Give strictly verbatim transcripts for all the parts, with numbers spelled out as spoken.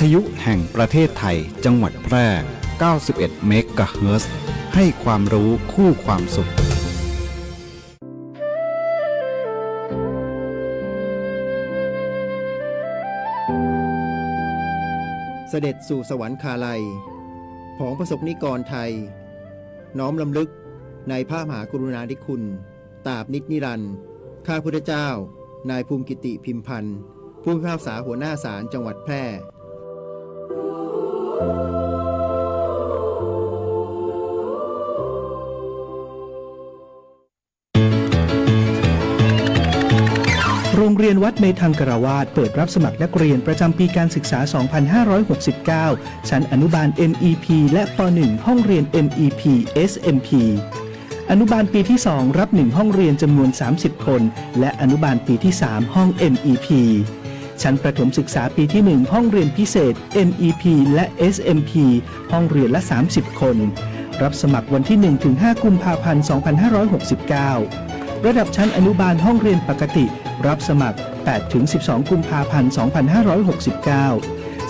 ทยุแห่งประเทศไทย จังหวัดแพร่ เก้าสิบเอ็ด เมกะเฮิรตซ์ ให้ความรู้คู่ความสุข เสด็จสู่สวรรคาลัย ผองประสบนิกรไทย น้อมรำลึกในพระมหากรุณาธิคุณ ตราบนิจนิรันดร์ ข้าพุทธเจ้า นายภูมิกิติ พิมพันธ์ ผู้พิพากษาหัวหน้าศาลจังหวัดแพร่ โรงเรียนวัดเมธังกราวาสเปิดรับสมัครนักเรียนประจำปีการศึกษา สองพันห้าร้อยหกสิบเก้า ชั้นอนุบาล เอ็มอีพี และ ป.หนึ่ง ห้องเรียน เอ็มอีพี เอสเอ็มพี อนุบาลปีที่สอง รับหนึ่งห้องเรียนจำนวน สามสิบ คน และอนุบาลปีที่สาม ห้อง เอ็มอีพี ชั้นประถมศึกษาปีที่หนึ่ง ห้องเรียนพิเศษ เอ็มอีพี และ เอสเอ็มพี ห้องเรียนละ สามสิบ คน รับสมัครวันที่หนึ่งถึงห้า กุมภาพันธ์ สองพันห้าร้อยหกสิบเก้า ระดับชั้นอนุบาลห้องเรียนปกติ รับสมัคร แปดถึงสิบสอง กุมภาพันธ์ สองพันห้าร้อยหกสิบเก้า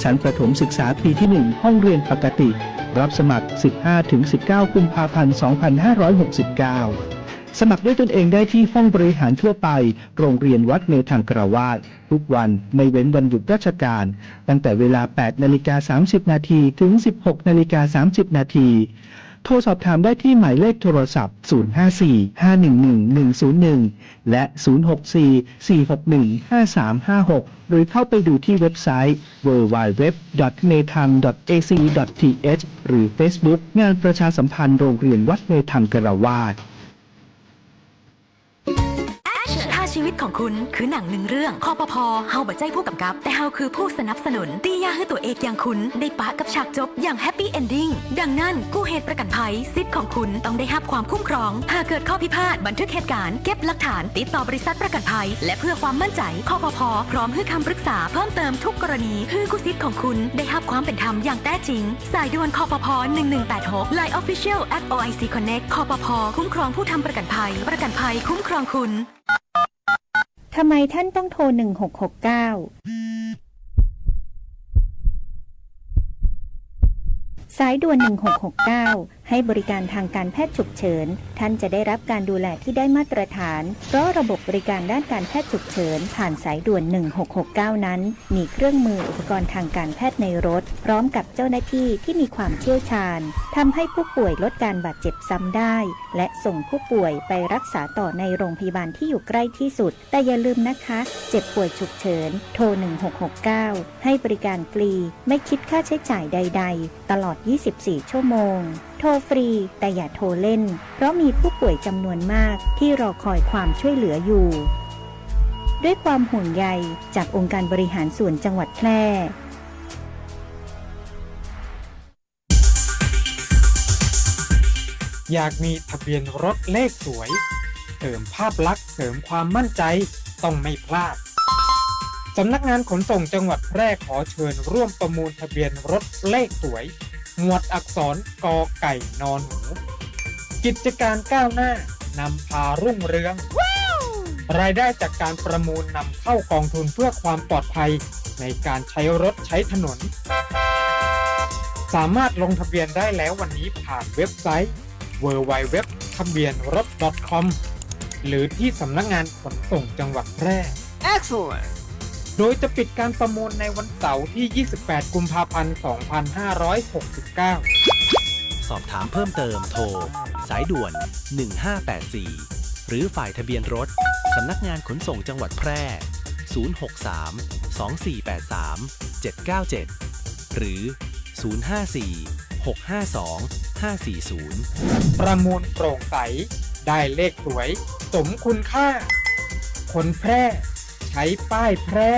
ชั้นประถมศึกษาปีที่หนึ่ง ห้องเรียนปกติ รับสมัคร สิบห้าถึงสิบเก้า กุมภาพันธ์ สองพันห้าร้อยหกสิบเก้า สมัครด้วยตนเองได้ที่ห้องบริหารทั่วไป โรงเรียนวัดเมธังกราวาส ทุกวัน ไม่เว้นวันหยุดราชการ ตั้งแต่เวลา แปดนาฬิกาสามสิบนาที ถึง สิบหกนาฬิกาสามสิบนาที โทรสอบถามได้ที่หมายเลขโทรศัพท์ ศูนย์ห้าสี่ ห้าหนึ่งหนึ่ง หนึ่งศูนย์หนึ่ง และ ศูนย์หกสี่ สี่หกหนึ่ง ห้าสามห้าหก หรือเข้าไปดูที่เว็บไซต์ ดับเบิลยู ดับเบิลยู ดับเบิลยู ดอท เมธัง ดอท เอซี ดอท ทีเอช หรือเฟซบุ๊ก งานประชาสัมพันธ์โรงเรียนวัดเมธังกราวาส ถ้าชีวิตของคุณคือหนังหนึ่งเรื่อง คปภ เฮาบ่ใจ้ผู้กำกับ แต่เฮาคือผู้สนับสนุน ตี้ยากหื้อตั๋วเอกอย่างคุณได้ปะกับฉากจบอย่างแฮปปี้เอนดิ้ง ดังนั้น กู้เหตุประกันภัย สิทธิ์ของคุณต้องได้ฮับความคุ้มครอง หากเกิดข้อพิพาท บันทึกเหตุการณ์ เก็บหลักฐาน ติดต่อบริษัทประกันภัย และเพื่อความมั่นใจ คปภ พร้อมหื้อคำปรึกษาเพิ่มเติมทุกกรณี หื้อกู้สิทธิ์ของคุณได้ฮับความเป็นธรรมอย่างแท้จริง สายด่วน คปภ หนึ่งหนึ่งแปดหก ไลน์ Official แอป โอไอซี Connect คปภ คุ้มครองผู้ทำประกันภัย ประกันภัยคุ้มครองคุณ ทำไมท่านต้องโทร หนึ่งหกหกเก้า สายด่วน หนึ่งหกหกเก้า ให้บริการทางการแพทย์ฉุกเฉิน ท่านจะได้รับการดูแลที่ได้มาตรฐาน เพราะระบบบริการด้านการแพทย์ฉุกเฉิน ผ่านสายด่วน หนึ่งหกหกเก้า นั้น มีเครื่องมืออุปกรณ์ทางการแพทย์ในรถ พร้อมกับเจ้าหน้าที่ที่มีความเชี่ยวชาญ ทำให้ผู้ป่วยลดการบาดเจ็บซ้ำได้ และส่งผู้ป่วยไปรักษาต่อในโรงพยาบาลที่อยู่ใกล้ที่สุด แต่อย่าลืมนะคะ เจ็บป่วยฉุกเฉิน โทร หนึ่งหกหกเก้า ให้บริการฟรี ไม่คิดค่าใช้จ่ายใดๆ ตลอด ยี่สิบสี่ ชั่วโมง โทรฟรี แต่อย่าโทรเล่น เพราะมีผู้ป่วยจำนวนมากที่รอคอยความช่วยเหลืออยู่ ด้วยความห่วงใยจากองค์การบริหารส่วนจังหวัดแพร่ อยากมีทะเบียนรถเลขสวย เสริมภาพลักษณ์ เสริมความมั่นใจ ต้องไม่พลาด สำนักงานขนส่งจังหวัดแพร่ขอเชิญร่วมประมูลทะเบียนรถเลขสวย หมวดอักษร ก.ไก่ น.หนู กิจการก้าวหน้า นำพารุ่งเรือง รายได้จากการประมูลนำเข้ากองทุนเพื่อความปลอดภัยในการใช้รถใช้ถนน สามารถลงทะเบียนได้แล้ววันนี้ผ่านเว็บไซต์ ดับเบิลยู ดับเบิลยู ดับเบิลยู ดอท ทะเบียนรถ ดอท คอม หรือที่สำนักงานขนส่งจังหวัดแพร่ Excellent โดยจะปิดการประมูลในวันเสาร์ที่ ยี่สิบแปด กุมภาพันธ์ สองพันห้าร้อยหกสิบเก้า สอบถามเพิ่มเติมโทร สายด่วน หนึ่งห้าแปดสี่ หรือฝ่ายทะเบียนรถ สำนักงานขนส่งจังหวัดแพร่ ศูนย์หกสาม สองสี่แปดสาม เจ็ดเก้าเจ็ด หรือ ศูนย์ห้าสี่ หกห้าสอง ห้าสี่ศูนย์ ประมูลโปร่งใส ได้เลขสวย สมคุณค่า คนแพร่ ใช้ป้ายแพร่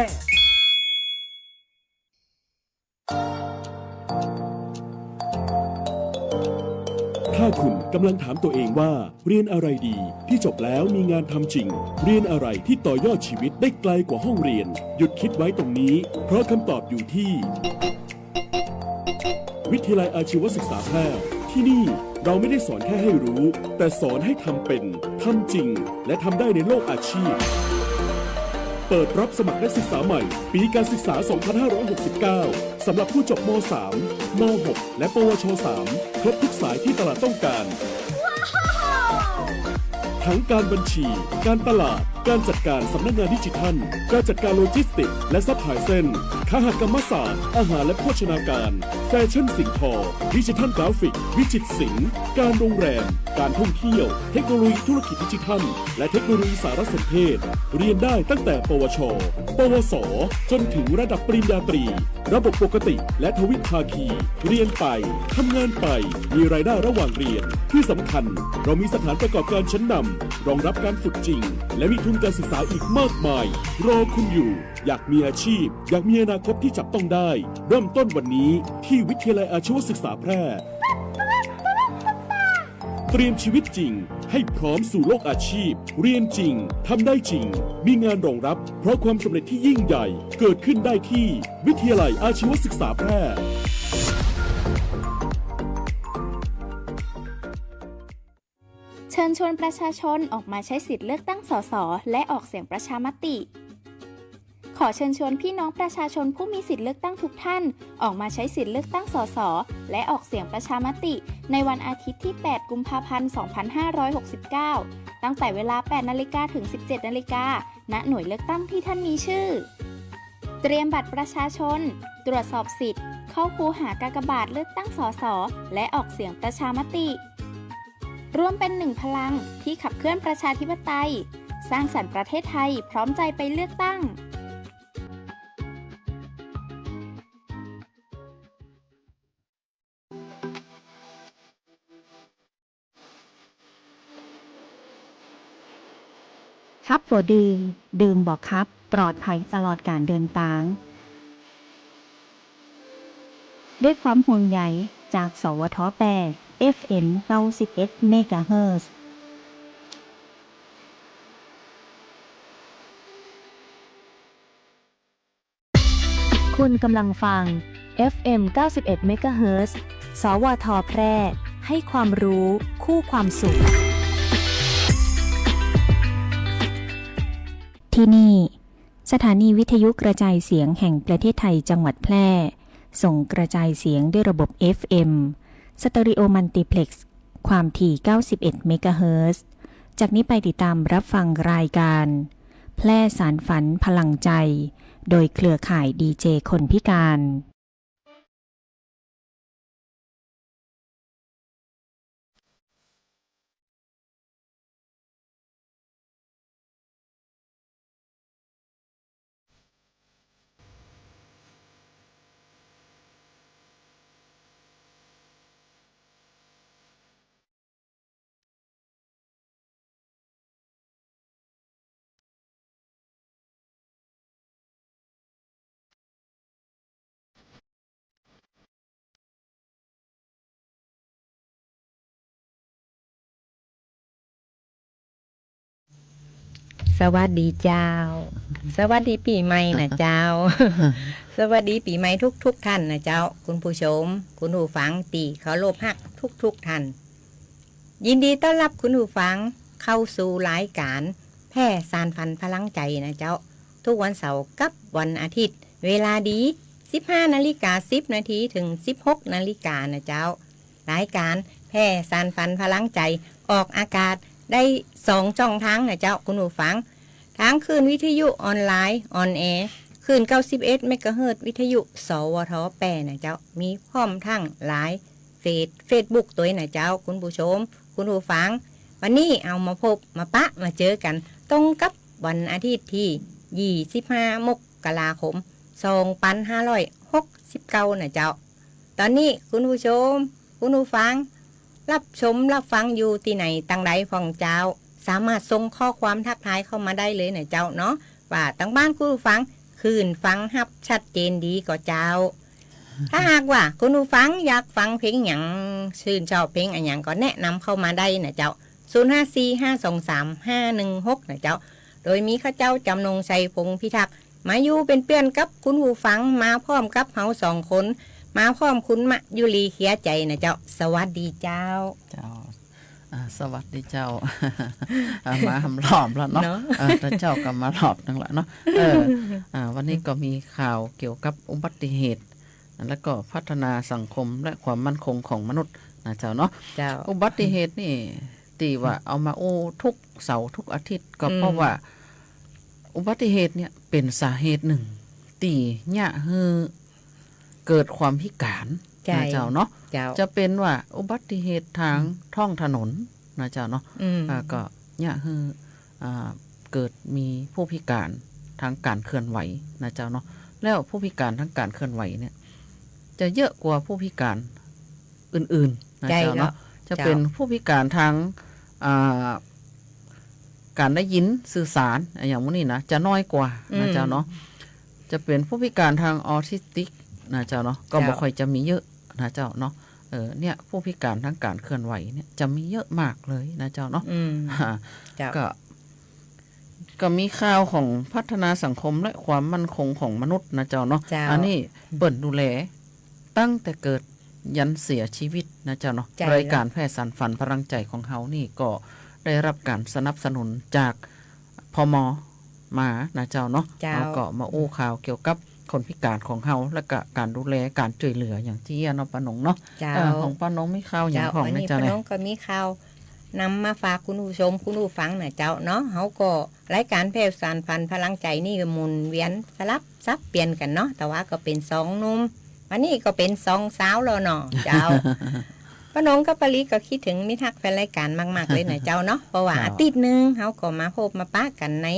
ถ้าคุณกำลังถามตัวเองว่า เรียนอะไรดีที่จบแล้วมีงานทำจริง เรียนอะไรที่ต่อยอดชีวิตได้ไกลกว่าห้องเรียน หยุดคิดไว้ตรงนี้ เพราะคำตอบอยู่ที่ วิทยาลัยอาชีวศึกษาแพร่ ที่นี่เราไม่ได้สอนแค่ให้รู้ แต่สอนให้ทำเป็น ทำจริง และทำได้ในโลกอาชีพ เปิดรับสมัครนักศึกษาใหม่ ปีการศึกษา สองพันห้าร้อยหกสิบเก้า สำหรับผู้จบ ม.สาม ม.หก และ ปวช.สาม ครบทุกสายที่ตลาดต้องการ ทั้งการบัญชี การตลาด การจัดการสำนักงานดิจิทัล การจัดการโลจิสติกส์และซัพพลายเชน คหกรรมศาสตร์ อาหารและโภชนาการ แฟชั่นสิ่งทอ ดิจิทัลกราฟิก วิจิตรศิลป์ การโรงแรม การท่องเที่ยว เทคโนโลยีธุรกิจดิจิทัล และเทคโนโลยีสารสนเทศ เรียนได้ตั้งแต่ ปวช ปวส จนถึงระดับปริญญาตรี ระบบปกติและทวิภาคี เรียนไป ทำงานไป มีรายได้ระหว่างเรียน ที่สำคัญ เรามีสถานประกอบการชั้นนำ รองรับการฝึกจริง และมีทุนการศึกษาอีกมากมาย รอคุณอยู่ อยากมีอาชีพ อยากมีอนาคตที่จับต้องได้ เริ่มต้นวันนี้ที่วิทยาลัยอาชีวศึกษาแพร่ เตรียมชีวิตจริง ให้พร้อมสู่โลกอาชีพ เรียนจริง ทำได้จริง มีงานรองรับ เพราะความสำเร็จที่ยิ่งใหญ่ เกิดขึ้นได้ที่วิทยาลัยอาชีวศึกษาแพร่ เชิญชวนประชาชนออกมาใช้สิทธิ์เลือกตั้ง สส และออกเสียงประชามติ ขอเชิญชวนพี่น้องประชาชนผู้มีสิทธิ์เลือกตั้งทุกท่าน ออกมาใช้สิทธิ์เลือกตั้ง สส และออกเสียงประชามติ ในวันอาทิตย์ที่ แปด กุมภาพันธ์ สองพันห้าร้อยหกสิบเก้า ตั้งแต่เวลา แปด นาฬิกา ถึง สิบเจ็ด นาฬิกา ณ หน่วยเลือกตั้งที่ท่านมีชื่อ เตรียมบัตรประชาชน ตรวจสอบสิทธิ์ เข้าคูหากากบาทเลือกตั้ง สส และออกเสียงประชามติ ร่วมเป็นหนึ่งพลังที่ขับเคลื่อนประชาธิปไตย สร้างสรรค์ประเทศไทย พร้อมใจไปเลือกตั้ง ขับบ่ดื่ม ดื่มบ่ขับ ปลอดภัยตลอดการเดินตาง ด้วยความห่วงใยจาก สวท แปด เอฟเอ็ม เก้าสิบเอ็ด เมกะเฮิรตซ์ คุณกำลังฟัง เอฟเอ็ม เก้าสิบเอ็ด เมกะเฮิรตซ์ สวท แพร่ ให้ความรู้คู่ความสุข ที่นี่ สถานีวิทยุกระจายเสียงแห่งประเทศไทยจังหวัดแพร่ ส่งกระจายเสียงด้วยระบบ เอฟเอ็ม สเตอริโอมัลติเพล็กซ์ ความถี่ เก้าสิบเอ็ด เมกะเฮิรตซ์ จากนี้ไปติดตามรับฟังรายการ แพร่สานฝันพลังใจ โดยเครือข่ายดีเจคนพิการ สวัสดีเจ้า สวัสดีปี๋ใหม่นะเจ้า สวัสดีปี๋ใหม่ทุกๆ ท่านนะเจ้า คุณผู้ชม คุณผู้ฟังตี้เคารพฮักทุกๆ ท่าน ยินดีต้อนรับคุณผู้ฟังเข้าสู่รายการแพร่สานฝันพลังใจนะเจ้า ทุกวันเสาร์กับวันอาทิตย์ เวลาดี สิบห้านาฬิกาสิบนาที ถึง สิบหกนาฬิกานะเจ้า รายการแพร่สานฝันพลังใจออกอากาศได้สองช่องทางนะเจ้า คุณผู้ฟัง ทางคลื่นวิทยุออนไลน์ ออนแอร์ คลื่น เก้าสิบเอ็ด เมกะเฮิรตซ์ วิทยุ สวท แปร่ นะเจ้า มีพร้อมทางไลน์ เฟซ เฟซบุ๊กตวยนะเจ้า คุณผู้ชม คุณผู้ฟัง วันนี้เอามาพบมาปะมาเจอกั๋นตรงกับวันอาทิตย์ตี้ ยี่สิบห้า มกราคม สองพันห้าร้อยหกสิบเก้า นะเจ้า ต๋อนนี้คุณผู้ชม คุณผู้ฟัง ฮับชมฮับฟังอยู่ตี้ไหนตางใดพ่องเจ้า สามารถส่งข้อความทักทายเข้ามาได้เลยนะเจ้าเนาะ ว่าตางบ้านคุณผู้ฟังคลื่นฟังฮับชัดเจนดีก่อเจ้า ถ้าหากว่าคุณผู้ฟังอยากฟังเพลงหยัง ชื่นชอบเพลงอะหยังก็แนะนำเข้ามาได้นะเจ้า ศูนย์ห้าสี่ ห้าสองสาม ห้าหนึ่งหก นะเจ้า โดยมีข้าเจ้าจำนงชัย พงษ์พิทักษ์ มาอยู่เป๋นเปื้อนกับคุณผู้ฟัง มาพร้อมกับเฮาสองคน มาพร้อมคุณมะยุรี เคลียร์ใจนะเจ้า สวัสดีเจ้า เจ้า อ่า สวัสดีเจ้า อ่า มาหลายรอบแล้วเนาะ เนาะ อ่า แต่เจ้าก็มาหลายรอบนึ่งแล้วเนาะ เออ อ่า วันนี้ก็มีข่าวเกี่ยวกับอุบัติเหตุ แล้วก็พัฒนาสังคมและความมั่นคงของมนุษย์นะเจ้าเนาะ เจ้า อุบัติเหตุนี่ ตี้ว่าเอามาอู้ทุกเสาร์ทุกอาทิตย์ ก็ อืม เพราะว่าอุบัติเหตุเนี่ยเป๋นสาเหตุนึ่งตี้เยียะหื้อเกิดความพิก๋าน ใจ้ นะเจ้าเนาะ เจ้า จะเป๋นว่าอุบัติเหตุตาง อืม ท้องถนนนะเจ้าเนาะ อืม อ่า ก็เยียะหื้อ อ่า เกิดมีผู้พิก๋านตางก๋านเคลื่อนไหวนะเจ้าเนาะ แล้วผู้พิก๋านตางก๋านเคลื่อนไหวเนี่ย จะเยอะกว่าผู้พิก๋านอื่นๆ นะเจ้าเนาะ ใจ้ เจ้า จะเป๋นผู้พิก๋านตาง อ่า ก๋านได้ยินสื่อสาร อะหยังหมู่นี้นะ จะน้อยกว่านะเจ้าเนาะ อืม จะเป๋นผู้พิก๋านตางออทิสติกนะเจ้าเนาะ ก็ เจ้า บ่ค่อยจะมีเยอะนะเจ้าเนาะ เออ เนี่ย ผู้พิก๋านตางก๋านเคลื่อนไหวเนี่ย จะมีเยอะมากเลยนะเจ้าเนาะ อืม เจ้า ก็ ก็มีข่าวของพัฒนาสังคมและความมั่นคงของมนุษย์นะเจ้าเนาะ เจ้า อันนี้เปิ้นดูแลตั้งแต่เกิดยันเสียชีวิตนะเจ้าเนาะ ใจ้ รายก๋านแพทย์สานฝันพลังใจ๋ของเฮานี่ก็ได้ฮับก๋านสนับสนุนจาก พม มานะเจ้าเนาะ เจ้า เฮาก็มาอู้ข่าวเกี่ยวกับคนพิก๋านของเฮา แล้วก็ก๋านดูแล ก๋านจ้วยเหลืออย่างตี้เนาะ ป้านงเนาะ เจ้า เออ ของป้านงมีข่าวหยัง เจ้า พ่อง อันนี้ นะเจ้า ป้านงก็มีข่าวนำมาฝากคุณผู้ชม คุณผู้ฟังนะเจ้าเนาะ เฮาก็รายก๋านแพทย์สานฝันพลังใจ๋นี่ก็หมุนเวียนสลับสับเปลี่ยนกั๋นเนาะ แต่ว่าก็เป๋นสองหนุ่ม วันนี้ก็เป๋นสองสาวแล้วเนาะ เจ้า ป้านงกับป้าลีก็คิดเถิงมิตรฮักแฟนรายก๋านมากๆ เลยนะเจ้าเนาะ เพราะว่า เจ้า อาทิตย์นึ่งเฮาก็มาพบมาปะกั๋นใน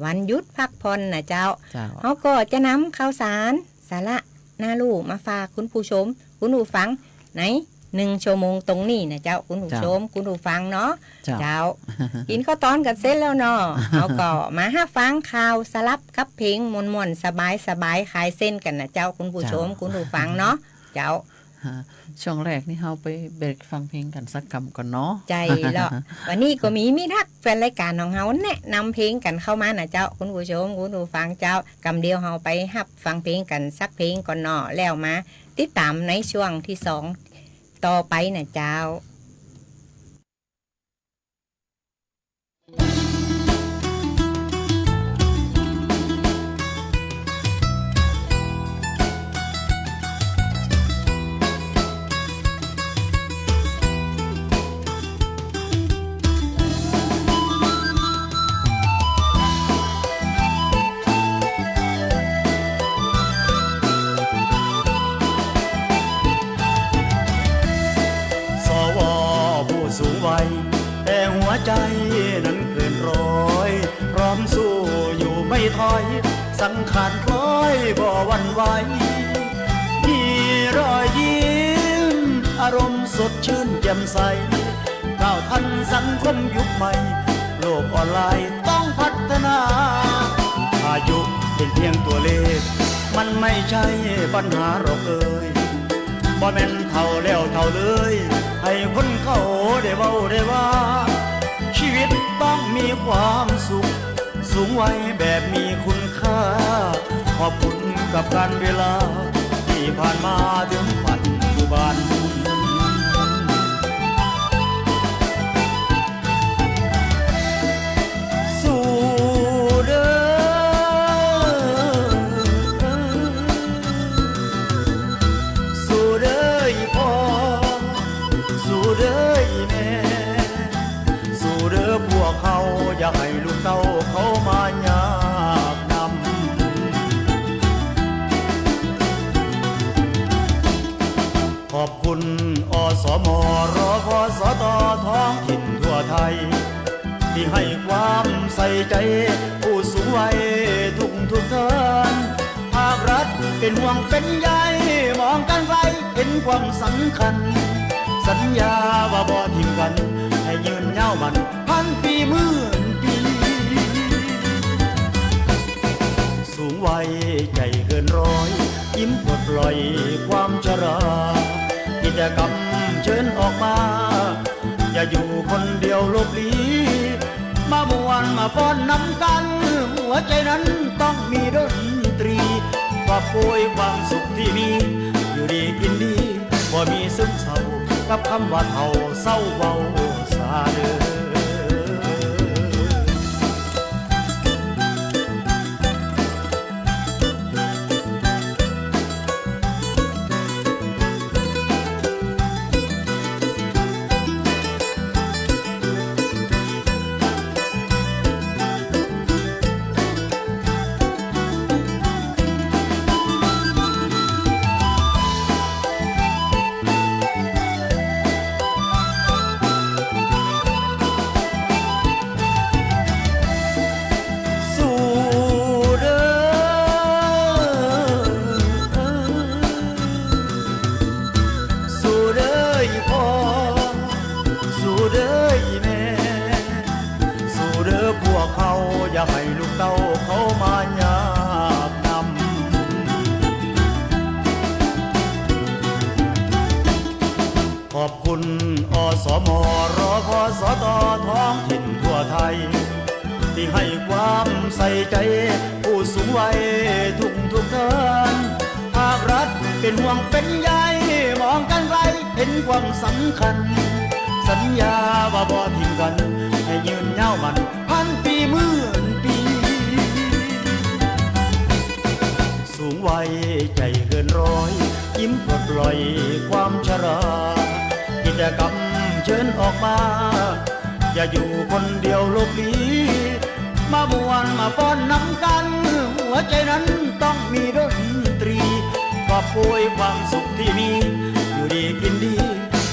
วันหยุดพักผ่อนนะเจ้า เจ้า เฮาก็จะนำข่าวสาร สาระ น่าฮู้มาฝากคุณผู้ชม คุณผู้ฟัง ในหนึ่งชั่วโมงตรงนี้นะเจ้า คุณผู้ชม เจ้า คุณผู้ฟังเนาะ เจ้า เจ้า กิ๋นข้าวตอนกั๋นเสร็จแล้วเนาะ เฮาก็มาฮับฟังข่าวสลับกับเพลงม่วนๆ สบายๆ คลายเส้นกั๋นนะเจ้า คุณผู้ชม เจ้า คุณผู้ฟังเนาะ เจ้า ฮะ ช่วงแรกนี่เฮาไปเบรกฟังเพลงกั๋นสักกำก่อนเนาะ ใจ้แล้ว วันนี้ก็มีมิตรฮักแฟนรายก๋านของเฮาแนะนำเพลงกั๋นเข้ามานะเจ้า คุณผู้ชม คุณผู้ฟังเจ้า กำเดียวเฮาไปฮับฟังเพลงกั๋นสักเพลงก่อนเนาะ แล้วมาติดต๋ามในช่วงตี้สองต่อไปนะเจ้า สว ผู้สูงวัย แต่หัวใจ๋นั้นเกินร้อย พร้อมสู้อยู่ไม่ถอย สังขารคล้อยบ่หวั่นไหว มีรอยยิ้ม อารมณ์สดชื่นแจ่มใส ก้าวทันสังคมยุคใหม่ โลกออนไลน์ต้องพัฒนา อายุเป็นเพียงตั๋วเลข มันไม่ใช่ปัญหาหรอกเอ่ย บ่แม่นเฒ่าแล้วเฒ่าเลย ให้คนเขาได้เว้าได้ว่า ชีวิตต้องมีความสุข สูงวัยแบบมีคุณค่า ขอบคุณกับกาลเวลา ที่ผ่านมาถึงปัจจุบัน สู้เด้อ สู้เด้ออีพ่อ สู้เด้ออีแม่ สู้เด้อพวกเขา อย่าให้ลูกเต้าเขามายากนำ ขอบคุณ อสม รพสต ท้องถิ่นทั่วไทย ที่ให้ความใส่ใจ๋ผู้สูงวัยทุกๆ ท่าน ภาครัฐเป็นห่วงเป็นใย มองการไกลเห็นความสำคัญ สัญญาว่าบ่ทิ้งกั๋น ให้ยืนยาวมั่น พันปีหมื่นปี สูงวัยใจ๋เกินร้อย ยิ้มปลดปล่อยความชรา กิจกรรมเชิญออกมา อย่าอยู่คนเดียวหลบหลี มาม่วนมาฟ้อนนำกั๋น หัวใจ๋นั้นต้องมีดนตรี กอบโกยความสุขที่มี อยู่ดีกินดี บ่มีซึมเศร้า กับคำว่าเฒ่าเซาเว้าซาเด้อ จะหื้อลูกเต้าเขามายากนำ ขอบคุณ อสม รพสต ท้องถิ่นทั่วไทย ตี้หื้อความใส่ใจ๋ผู้สูงวัยทุกๆ ท่าน ภาครัฐเป๋นห่วงเป๋นใย มองกั๋นไกล เห็นความสำคัญ สัญญาว่าบ่ทิ้งกั๋น หื้อยืนยาวมั่น พันปีหมื่นปี สูงวัยใจ๋เกินร้อย ยิ้มปลดปล่อยความชรา กิจกรรมเชิญออกมา อย่าอยู่คนเดียวโลกนี้ มาม่วนมาฟ้อนนำกั๋น หัวใจ๋นั้นต้องมีดนตรี กอบโกยความสุขตี้มี อยู่ดีกิ๋นดี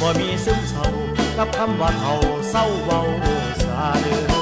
บ่มีซึมเศร้า กับกำว่าเฒ่าเศร้าเว้าซะเน่อ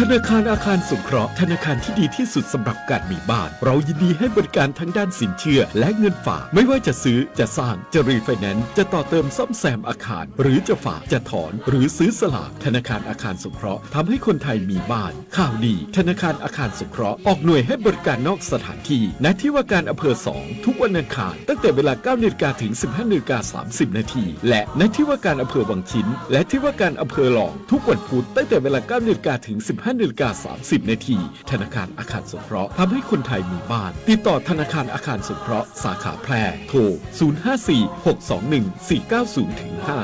ธนาคารอาคารสงเคราะห์ ธนาคารที่ดีที่สุดสำหรับการมีบ้าน เรายินดีให้บริการทั้งด้านสินเชื่อและเงินฝาก ไม่ว่าจะซื้อ จะสร้าง จะรีไฟแนนซ์ จะต่อเติมซ่อมแซมอาคาร หรือจะฝาก จะถอน หรือซื้อสลาก ธนาคารอาคารสงเคราะห์ทำให้คนไทยมีบ้าน ข่าวดี ธนาคารอาคารสงเคราะห์ออกหน่วยให้บริการนอกสถานที่ ณ ที่ว่าการอำเภอสอง ทุกวันอังคาร ตั้งแต่เวลา เก้านาฬิกา ถึง สิบห้านาฬิกา สามสิบนาที และ ณ ที่ว่าการอำเภอวังชิ้น และที่ว่าการอำเภอลอง ทุกวันพุธ ตั้งแต่เวลา เก้านาฬิกา ถึง สิบห้านาฬิกา สามสิบนาที ธนาคารอาคารสงเคราะห์ทำให้คนไทยมีบ้าน ติดต่อธนาคารอาคารสงเคราะห์สาขาแพร่ โทร ศูนย์ห้าสี่ หกสองหนึ่ง สี่เก้าศูนย์ ถึง ห้า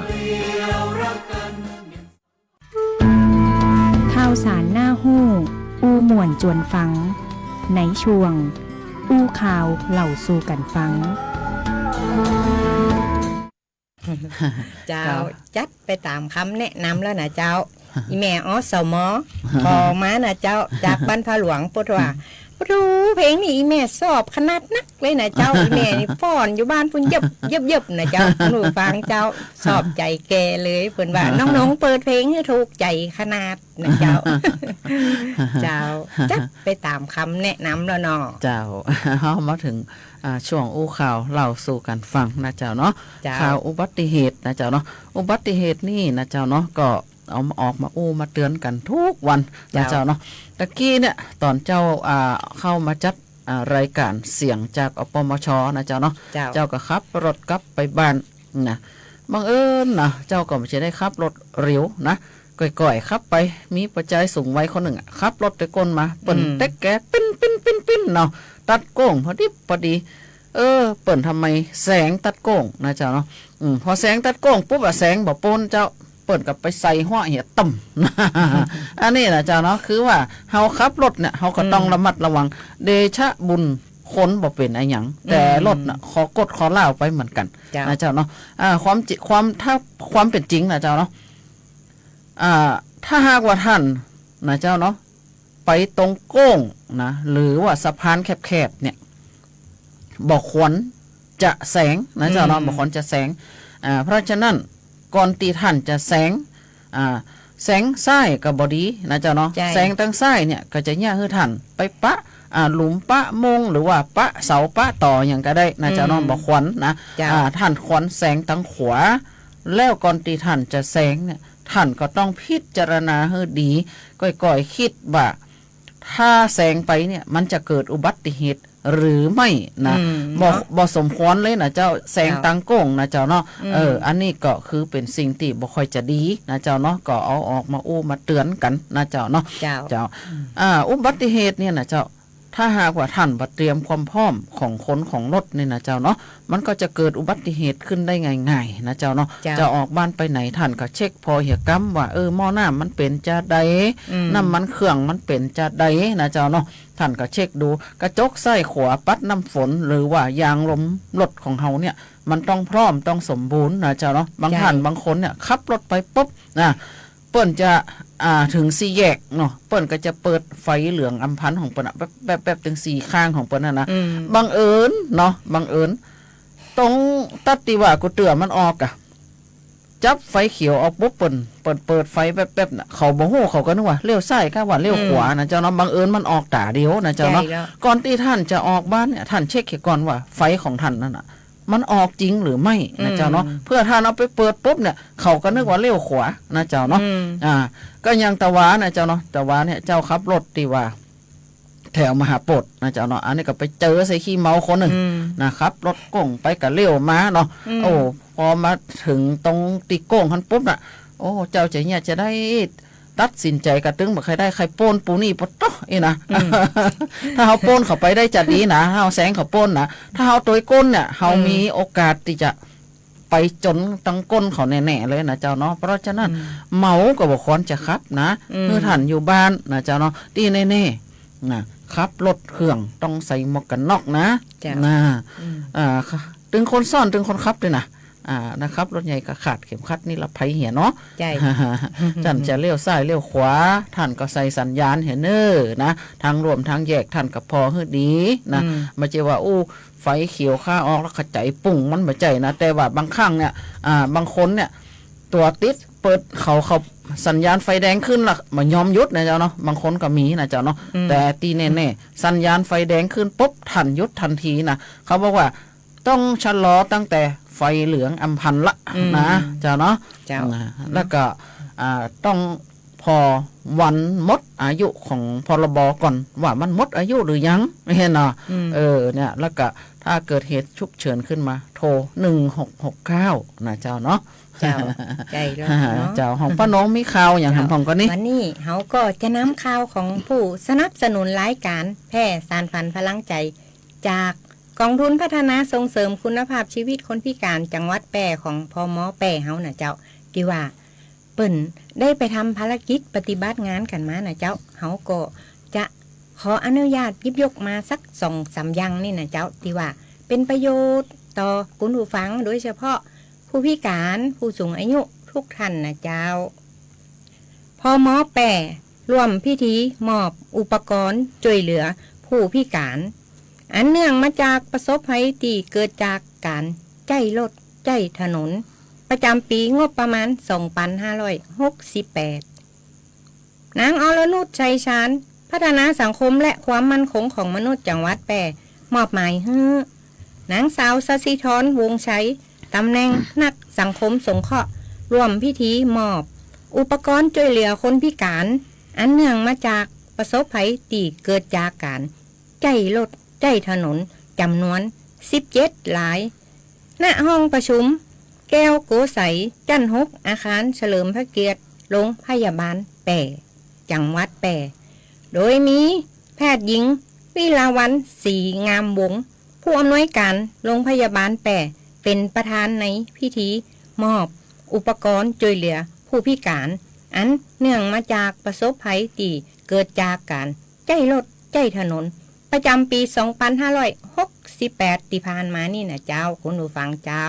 ข่าวสารน่าฮู้ อู้ม่วนจวนฟัง ในช่วง อู้ข่าวเล่าสู่กั๋นฟัง เจ้า เจ้า จัดไปต๋ามกำแนะนำแล้วนะเจ้า อี่แม่ อสม ขอมานะเจ้า จากบ้านผาหลวง ปู๊ดว่า ปู๊ดฮู้ เพลงนี้อี่แม่ชอบขนาดนักเลยนะเจ้า อี่แม่นี่ฟ้อนอยู่บ้านปู๊นเยิบ เยิบ เยิบนะเจ้า ปู๊ดฮู้ฟังเจ้า ชอบใจ๋แก่เลย เปิ้นว่า น้องๆ เปิดเพลงหื้อถูกใจ๋ขนาดนะเจ้า เจ้า จัดไปต๋ามกำแนะนำแล้วเนาะ เจ้า เฮามาเถิง อ่า ช่วงอู้ข่าวเล่าสู่กั๋นฟังนะเจ้าเนาะ เจ้า ข่าวอุบัติเหตุนะเจ้าเนาะ อุบัติเหตุนี่นะเจ้าเนาะ ก็เอามา ออกมาอู้มาเตื๋อนกั๋นกู้วันนะเจ้า เจ้าเนาะ ตะกี้เนี่ย ต๋อนเจ้า อ่า เข้ามาจัด อ่า รายก๋านเสียงจาก อปมช นะเจ้าเนาะ เจ้า เจ้าก็ขับรถกลับไปบ้านนะ บังเอิญนะ เจ้าก็บ่ใจ้ได้ขับรถเร็วนะ ก่อยๆ ขับไป มีป้อจายสูงวัยคนนึ่งอะ ขับรถตะโกนมา เปิ้น อืม เต๊กแก ปิ๊น ปิ๊น ปิ๊น ปิ๊น เนาะ ตัดโก้งพอดีพอดี เออ เปิ้นทำไมแซงตัดโก้งนะเจ้าเนาะ อืม พอแซงตัดโก้งปุ๊บอะ แซงบ่ป๊นเจ้า เปิ้นก็ไปใส่หัวเหียต่ำ อันนี้นะเจ้าเนาะ คือว่าเฮาขับรถเนี่ย เฮาก็ต้อง อืม ระมัดระวัง เดชะบุญคนบ่เป๋นอะหยัง แต่ อืม รถน่ะ ขอกดขอล่าวไปเหมือนกั๋น เจ้า นะเจ้าเนาะ อ่า ความจิ ความ ถ้าความเป๋นจริงนะเจ้าเนาะ อ่า ถ้าหากว่าท่านนะเจ้าเนาะ ไปตรงโก้งนะ หรือว่าสะพานแคบๆ เนี่ย บ่ควรจะแซงนะเจ้าเนาะ อืม บ่ควรจะแซง อ่า เพราะฉะนั้น ก่อนตี้ท่านจะแซง อ่า แซงซ้ายก็บ่ดีนะเจ้าเนาะ ใจ้ แซงตางซ้ายเนี่ยก็จะเยียะหื้อท่านไปปะ อ่า หลุมปะมง หรือว่าปะเสาปะตอหยังก็ได้นะเจ้าเนาะ อืม บ่ควรนะ เจ้า อ่า ท่านควรแซงตางขวา แล้วก่อนตี้ท่านจะแซงเนี่ย ท่านก็ต้องพิจารณาหื้อดี ก่อยๆ กึ๊ดว่า ถ้าแซงไปเนี่ย มันจะเกิดอุบัติเหตุหรือไม่นะ อืม บ่ เนาะ บ่สมควรเลยนะเจ้า แซง เจ้า ตางโก้งนะเจ้าเนาะ อืม เออ อันนี้ก็คือเป๋นสิ่งตี้บ่ค่อยจะดีนะเจ้าเนาะ ก็เอาออกมาอู้มาเตื๋อนกั๋นนะเจ้าเนาะ เจ้า เจ้า อืม อ่า อุบัติเหตุเนี่ยนะเจ้า ถ้าหากว่าท่านบ่เตรียมความพร้อมของคนของรถนี่นะเจ้าเนาะ มันก็จะเกิดอุบัติเหตุขึ้นได้ง่ายๆ นะเจ้าเนาะ เจ้า จะออกบ้านไปไหนท่านก็เช็คผ่อเหียกำว่า เออ หม้อน้ำมันเป๋นจาใด อืม น้ำมันเครื่องมันเป๋นจาใดนะเจ้าเนาะ ท่านก็เช็คดู กระจกซ้ายขวาปัดน้ำฝน หรือว่ายางลมรถของเฮาเนี่ย มันต้องพร้อมต้องสมบูรณ์นะเจ้าเนาะ บาง เจ้า ท่านบางคนเนี่ยขับรถไปปุ๊บนะ เปิ้นจะ อ่า เถิงสี่แยกเนาะ เปิ้นก็จะเปิดไฟเหลืองอำพันธ์ของเปิ้นอะ แป๊บๆๆ เถิงสี่ข้างของเปิ้นน่ะนะ อืม บังเอิญเนาะ บังเอิญ ตรงตั๊ดตี้ว่ากูเตื้อมันออกอะ จับไฟเขียวออกปุ๊บ เปิ้น เปิ้นเปิดไฟแป๊บๆ น่ะ เขาบ่ฮู้ เขาก็นึกว่าเลี้ยวซ้ายกาว่าเลี้ยวขวา อืม นะเจ้าเนาะ บังเอิญมันออกต๋าเดียวนะเจ้าเนาะ ใจ้แล้ว ก่อนตี้ต้านจะออกบ้านเนี่ย ต้านเช็คเหียก่อนว่าไฟของต้านนั้นน่ะ มันออกจริงหรือไม่นะเจ้าเนาะ อืม เปื้อต้านเอาไปเปิดปุ๊บเนี่ย เขาก็นึกว่าเลี้ยวขวานะเจ้าเนาะ อืม อ่า ก็อย่างตะวานะเจ้าเนาะ ตะวาเนี่ย เจ้าขับรถตี้ว่า แถวมหาโพธิ์นะเจ้าเนาะ อันนี้ก็ไปเจอใส่ขี้เมาคนนึ่ง อืม นะ ขับรถโก้งไปก็เลี้ยวมาเนาะ อืม โอ้ ปอมาเถิงตรงตี้โก้งหั้นปุ๊บน่ะ โอ้ เจ้าจะเหียจะได้ตัดสินใจ๋กะตึงบ่ใค่ได้ ใค่ป๊นปู้นี่ปะต๊อ อี้นะ อืม ถ้าเฮาป๊นเข้าไปได้จะดีนะ ถ้าเฮาแซงเขาป๊นนะ ถ้าเฮาตวยก้นเนี่ย เฮา อืม มีโอกาสตี้จะไปจ๋นตังก้นเขาแน่ๆ เลยนะเจ้าเนาะ เพราะฉะนั้น อืม เมาก็บ่ควรจะขับนะ อืม หื้อต้านอยู่บ้านนะเจ้าเนาะ ตี้แน่ๆ นะ ขับรถเครื่องต้องใส่หมวกกั๋นน็อกนะ เจ้า นะ อืม อ่า ตึงคนซ้อน ตึงคนขับตวยนะ อ่า นะ ขับรถใหญ่ก็คาดเข็มขัดนิรภัยเหียเนาะ ใจ้ ต้านจะเลี้ยวซ้ายเลี้ยวขวา ต้านก็ใส่สัญญาณเหียเน่อนะ ทางร่วมทางแยกต้านก็ผ่อหื้อดีนะ อืม บ่ใจ้ว่า โอ้ ไฟเขียวข้าออกแล้วข้าใจ๋ปุ้ง มันบ่ใจ้นะ แต่ว่าบางครั้งเนี่ย อ่า บางคนเนี่ย ตั๋วติด เปิดเขา เขาสัญญาณไฟแดงขึ้นละ บ่ยอมหยุดนะเจ้าเนาะ บางคนก็มีนะเจ้าเนาะ อืม แต่ตี้แน่ๆ สัญญาณไฟแดงขึ้นปุ๊บ ต้านหยุดตันทีนะ เขาบอกว่าต้องชะลอตั้งแต่ไฟเหลืองอัมพันธ์ละ อืม นะเจ้าเนาะ เจ้า นะ แล้วก็ อ่า ต้องผ่อวันหมดอายุของ พ.ร.บ. ก่อน ว่ามันหมดอายุหรือยัง หั้นเนาะ อืม เออ เนี่ย แล้วก็ถ้าเกิดเหตุฉุกเฉินขึ้นมา โทร หนึ่งหกหกเก้า นะเจ้าเนาะ เจ้า ใจ้แล้วเนาะ เจ้า ของป้านงมีข่าวหยัง เจ้า แหมพ่องก่อนนี้ วันนี้เฮาก็จะนำข่าวของผู้สนับสนุนรายก๋านแพร่สานฝันพลังใจ๋ จากก๋องทุนพัฒนาส่งเสริมคุณภาพชีวิตคนพิก๋านจังหวัดแพร่ของ พม. แพร่เฮานะเจ้า ตี้ว่า เปิ้นได้ไปทำภารกิจปฏิบัติงานกั๋นมานะเจ้า เฮาก็จะขออนุญาตหยิบยกมาสักสองสามอย่างนี่นะเจ้า ตี้ว่าเป๋นประโยชน์ต่อคุณผู้ฟัง โดยเฉพาะผู้พิก๋าน ผู้สูงอายุทุกท่านนะเจ้า พม. แพร่ร่วมพิธีมอบอุปกรณ์จ้วยเหลือผู้พิก๋าน อันเนื่องมาจากประสบภัยตี้เกิดจากก๋านใจ๊รถใจ๊ถนน ประจ๋ำปี๋งบประมาณสองปันห้าร้อยหกสิบแปด นางอรนุช ชัยชาญ พัฒนาสังคมและความมั่นคงของมนุษย์จังหวัดแพร่ มอบหมายหื้อนางสาว สศิธร วงศ์ชัย ต๋ำแหน่งนักสังคมสงเคราะห์ ร่วมพิธีมอบอุปกรณ์จ้วยเหลือคนพิก๋าน อันเนื่องมาจากประสบภัยตี้เกิดจากก๋านใจ๊รถใจ๊ถนนจ๋ำนวนสิบเจ็ดราย ณ ห้องประชุมแก้วโกไสย จั้นหก อาคารเฉลิมพระเกียรติโรงพยาบาลแพร่ จังหวัดแพร่ โดยมีแพทย์หญิง วิลาวัลย์ ศรีงามวงศ์ ผู้อำนวยก๋านโรงพยาบาลแพร่ เป๋นประธานในพิธีมอบอุปกรณ์จ้วยเหลือผู้พิก๋าน อันเนื่องมาจากประสบภัยตี้เกิดจากก๋านใจ๊รถใจ๊ถนน ประจ๋ำปี๋สองปันห้าร้อยหกสิบแปดตี้ผ่านมานี่นะเจ้า คุณผู้ฟังเจ้า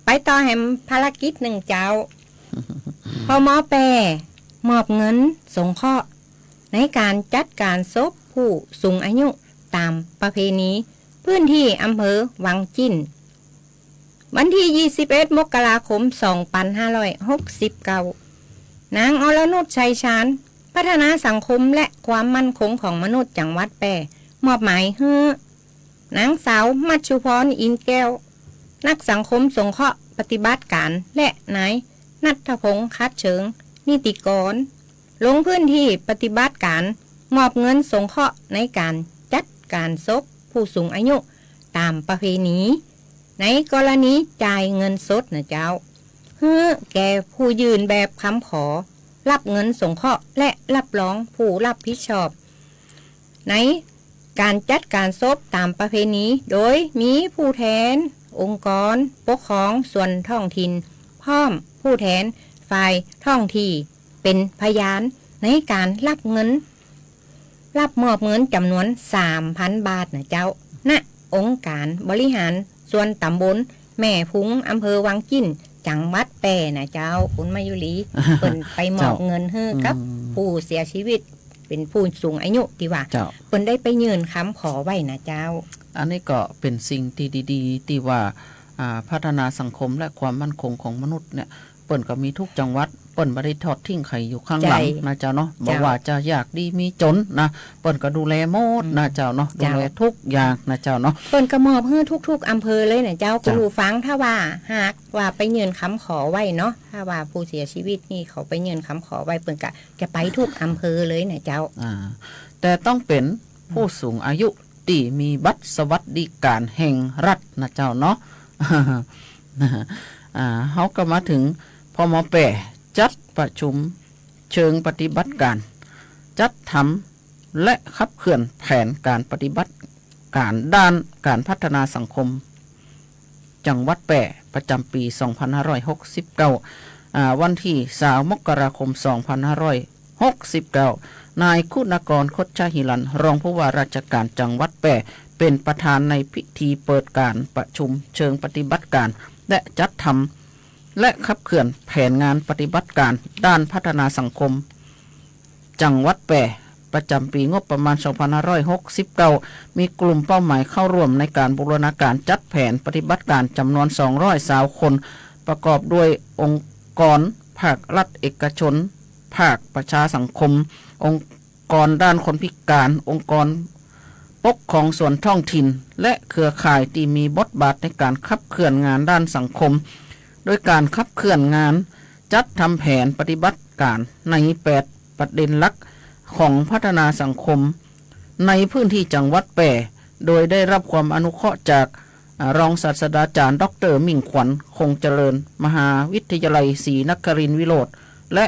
ไปต่อแหมภารกิจนึ่งเจ้า พม. แพร่มอบเงินสงเคราะห์ในก๋านจัดก๋านศพผู้สูงอายุต๋ามประเพณี พื้นตี้อำเภอวังจิ้น วันตี้ยี่สิบเอ็ด มกราคม สองปันห้าร้อยหกสิบเก้า นางอรนุช ชัยชาญ พัฒนาสังคมและความมั่นคงของมนุษย์จังหวัดแพร่ มอบหมายหื้อ นางสาว มัชชุพร อินแก้ว นักสังคมสงเคราะห์ปฏิบัติก๋าน และนาย ณัฐพงษ์ ขัดเชิง นิติกร ลงพื้นตี้ปฏิบัติก๋านมอบเงินสงเคราะห์ในก๋านจัดก๋านศพผู้สูงอายุต๋ามประเพณี ในกรณีจ่ายเงินสดนะเจ้า หื้อแก่ผู้ยื่นแบบคำขอรับเงินสงเคราะห์และรับรองผู้รับผิดชอบ ในก๋านจัดก๋านศพต๋ามประเพณี โดยมีผู้แทนองค์กรปกครองส่วนท้องถิ่น พร้อมผู้แทนฝ่ายท้องที่เป๋นพยานในก๋านรับเงิน รับมอบเงินจ๋ำนวนสามปันบาทนะเจ้า ณ องค์ก๋านบริหารส่วนต๋ำบลแม่พุง อำเภอวังจิ้น จังหวัดแพร่นะเจ้า คุณมายุรี เปิ้นไปมอบเงินหื้อกับ อืม ผู้เสียชีวิต เป๋นผู้สูงอายุตี้ว่า เจ้า เปิ้นได้ไปยื่นคำขอไว้นะเจ้า อันนี้ก็เป๋นสิ่งตี้ดีๆ ตี้ว่า อ่า พัฒนาสังคมและความมั่นคงของมนุษย์เนี่ย เปิ้นก็มีกู้จังหวัด เปิ้นบ่ได้ทอดทิ้งใผอยู่ข้างหลัง ใจ้ นะเจ้าเนาะ เจ้า บ่ว่าจะยากดีมีจ๋นนะ เปิ้นก็ดูแลหมด อืม นะเจ้าเนาะ เจ้า ดูแลกู้อย่างนะเจ้าเนาะ เปิ้นก็มอบหื้อกู้ๆ อำเภอเลยนะเจ้า เจ้า คุณผู้ฟัง ถ้าว่าหากว่าไปยื่นกำขอไว้เนาะ ถ้าว่าผู้เสียชีวิตนี่เขาไปยื่นกำขอไว้ เปิ้นก็จะไปกู้อำเภอเลยนะเจ้า อ่า แต่ต้องเป๋นผู้สูงอายุตี้มีบัตรสวัสดิการแห่งรัฐนะเจ้าเนาะ อ่า เฮาก็มาเถิง พม.แป้ จัดประชุมเชิงปฏิบัติการ จัดทำและขับเคลื่อนแผนการปฏิบัติการด้านการพัฒนาสังคม จังหวัดแป้ ประจ๋ำปี๋ สองพันห้าร้อยหกสิบเก้า อ่า วันตี้ ซาว มกราคม สองพันห้าร้อยหกสิบเก้า นายคุณากร คชหิรัญ รองผู้ว่าราชการจังหวัดแป้ เป๋นประธานในพิธีเปิดการประชุมเชิงปฏิบัติการ และจัดทำ และขับเคลื่อนแผนงานปฏิบัติการด้านพัฒนาสังคม จังหวัดแป้ ประจ๋ำปี๋งบประมาณ สองพันห้าร้อยหกสิบเก้า มีกลุ่มเป้าหมายเข้าร่วมในการบูรณาการจัดแผนปฏิบัติการจ๋ำนวน สองร้อยซาวคน ประกอบด้วยองค์กรภาครัฐเอกชน ภาคประชาสังคม องค์กรด้านคนพิการ องค์กรปกครองส่วนท้องถิ่น และเครือข่ายตี้มีบทบาทในการขับเคลื่อนงานด้านสังคม โดยการขับเคลื่อนงาน จัดทำแผนปฏิบัติการในแปดประเด็นหลักของพัฒนาสังคมในพื้นที่จังหวัดแป้ โดยได้รับความอนุเคราะห์จาก อ่า รองศาสตราจารย์ ด็อกเตอร์ มิ่งขวัญ คงเจริญ มหาวิทยาลัยศรีนครินทรวิโรจน์ และ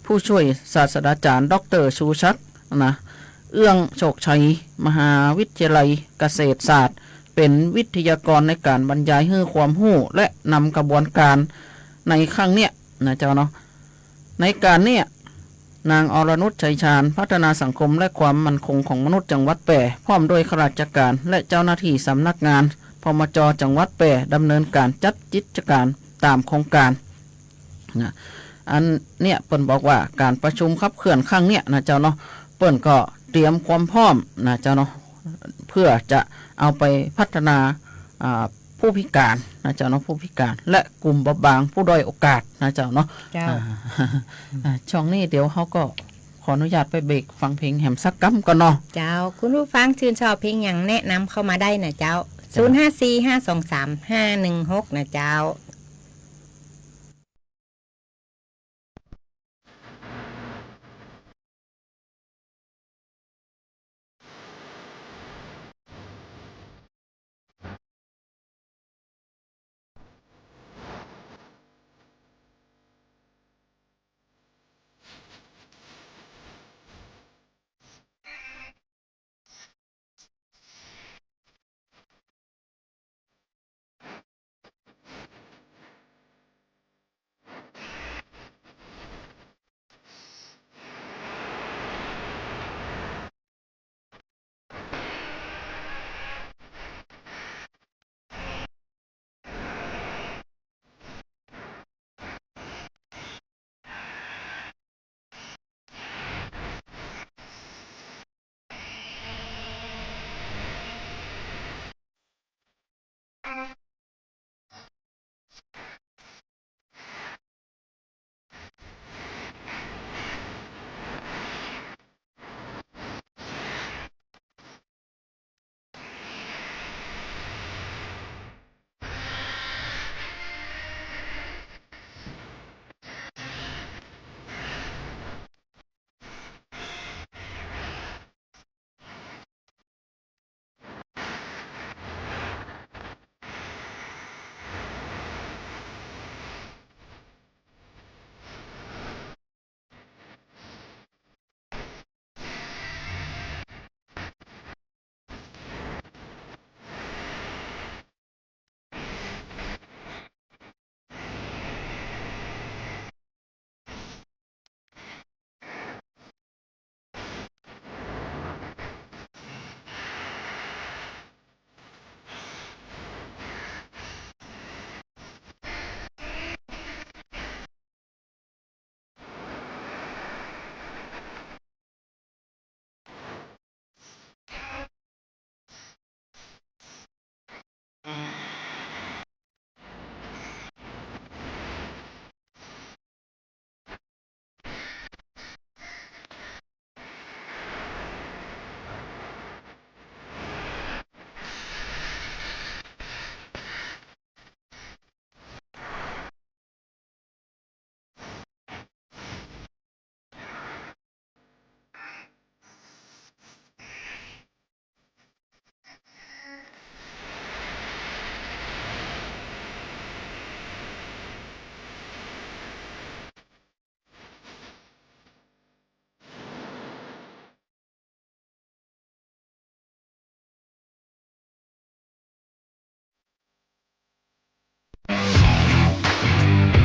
ผู้ช่วยศาสตราจารย์ ด็อกเตอร์ ชูศักดิ์ นะ เอื้องโชคชัย มหาวิทยาลัยเกษตรศาสตร์ เป๋นวิทยากรในการบรรยายหื้อความฮู้และนำกระบวนการในครั้งเนี้ยนะเจ้าเนาะ ในการเนี้ย นางอรนุช ชัยชาญ พัฒนาสังคมและความมั่นคงของมนุษย์จังหวัดแป้ พร้อมด้วยข้าราชการและเจ้าหน้าที่สำนักงาน พมจ. จังหวัดแป้ ดำเนินการจัดกิจการตามโครงการ นะ อันเนี้ยเปิ้นบอกว่าการประชุมขับเคลื่อนครั้งเนี้ยนะเจ้าเนาะ เปิ้นก็เตรียมความพร้อมนะเจ้าเนาะ เพื่อจะเอาไปพัฒนา อ่า ผู้พิการนะเจ้าเนาะ ผู้พิการ และกลุ่มบอบบาง ผู้ด้อยโอกาสนะเจ้าเนาะ เจ้า อ่า อ่า ช่วงนี้เดี๋ยวเฮาก็ขออนุญาตไปเบรกฟังเพลงแหมสักกำก่อนเนาะ เจ้า คุณผู้ฟังชื่นชอบเพลงหยังแนะนำเข้ามาได้นะเจ้า เจ้า ศูนย์ห้าสี่ ห้าสองสาม ห้าหนึ่งหก นะเจ้า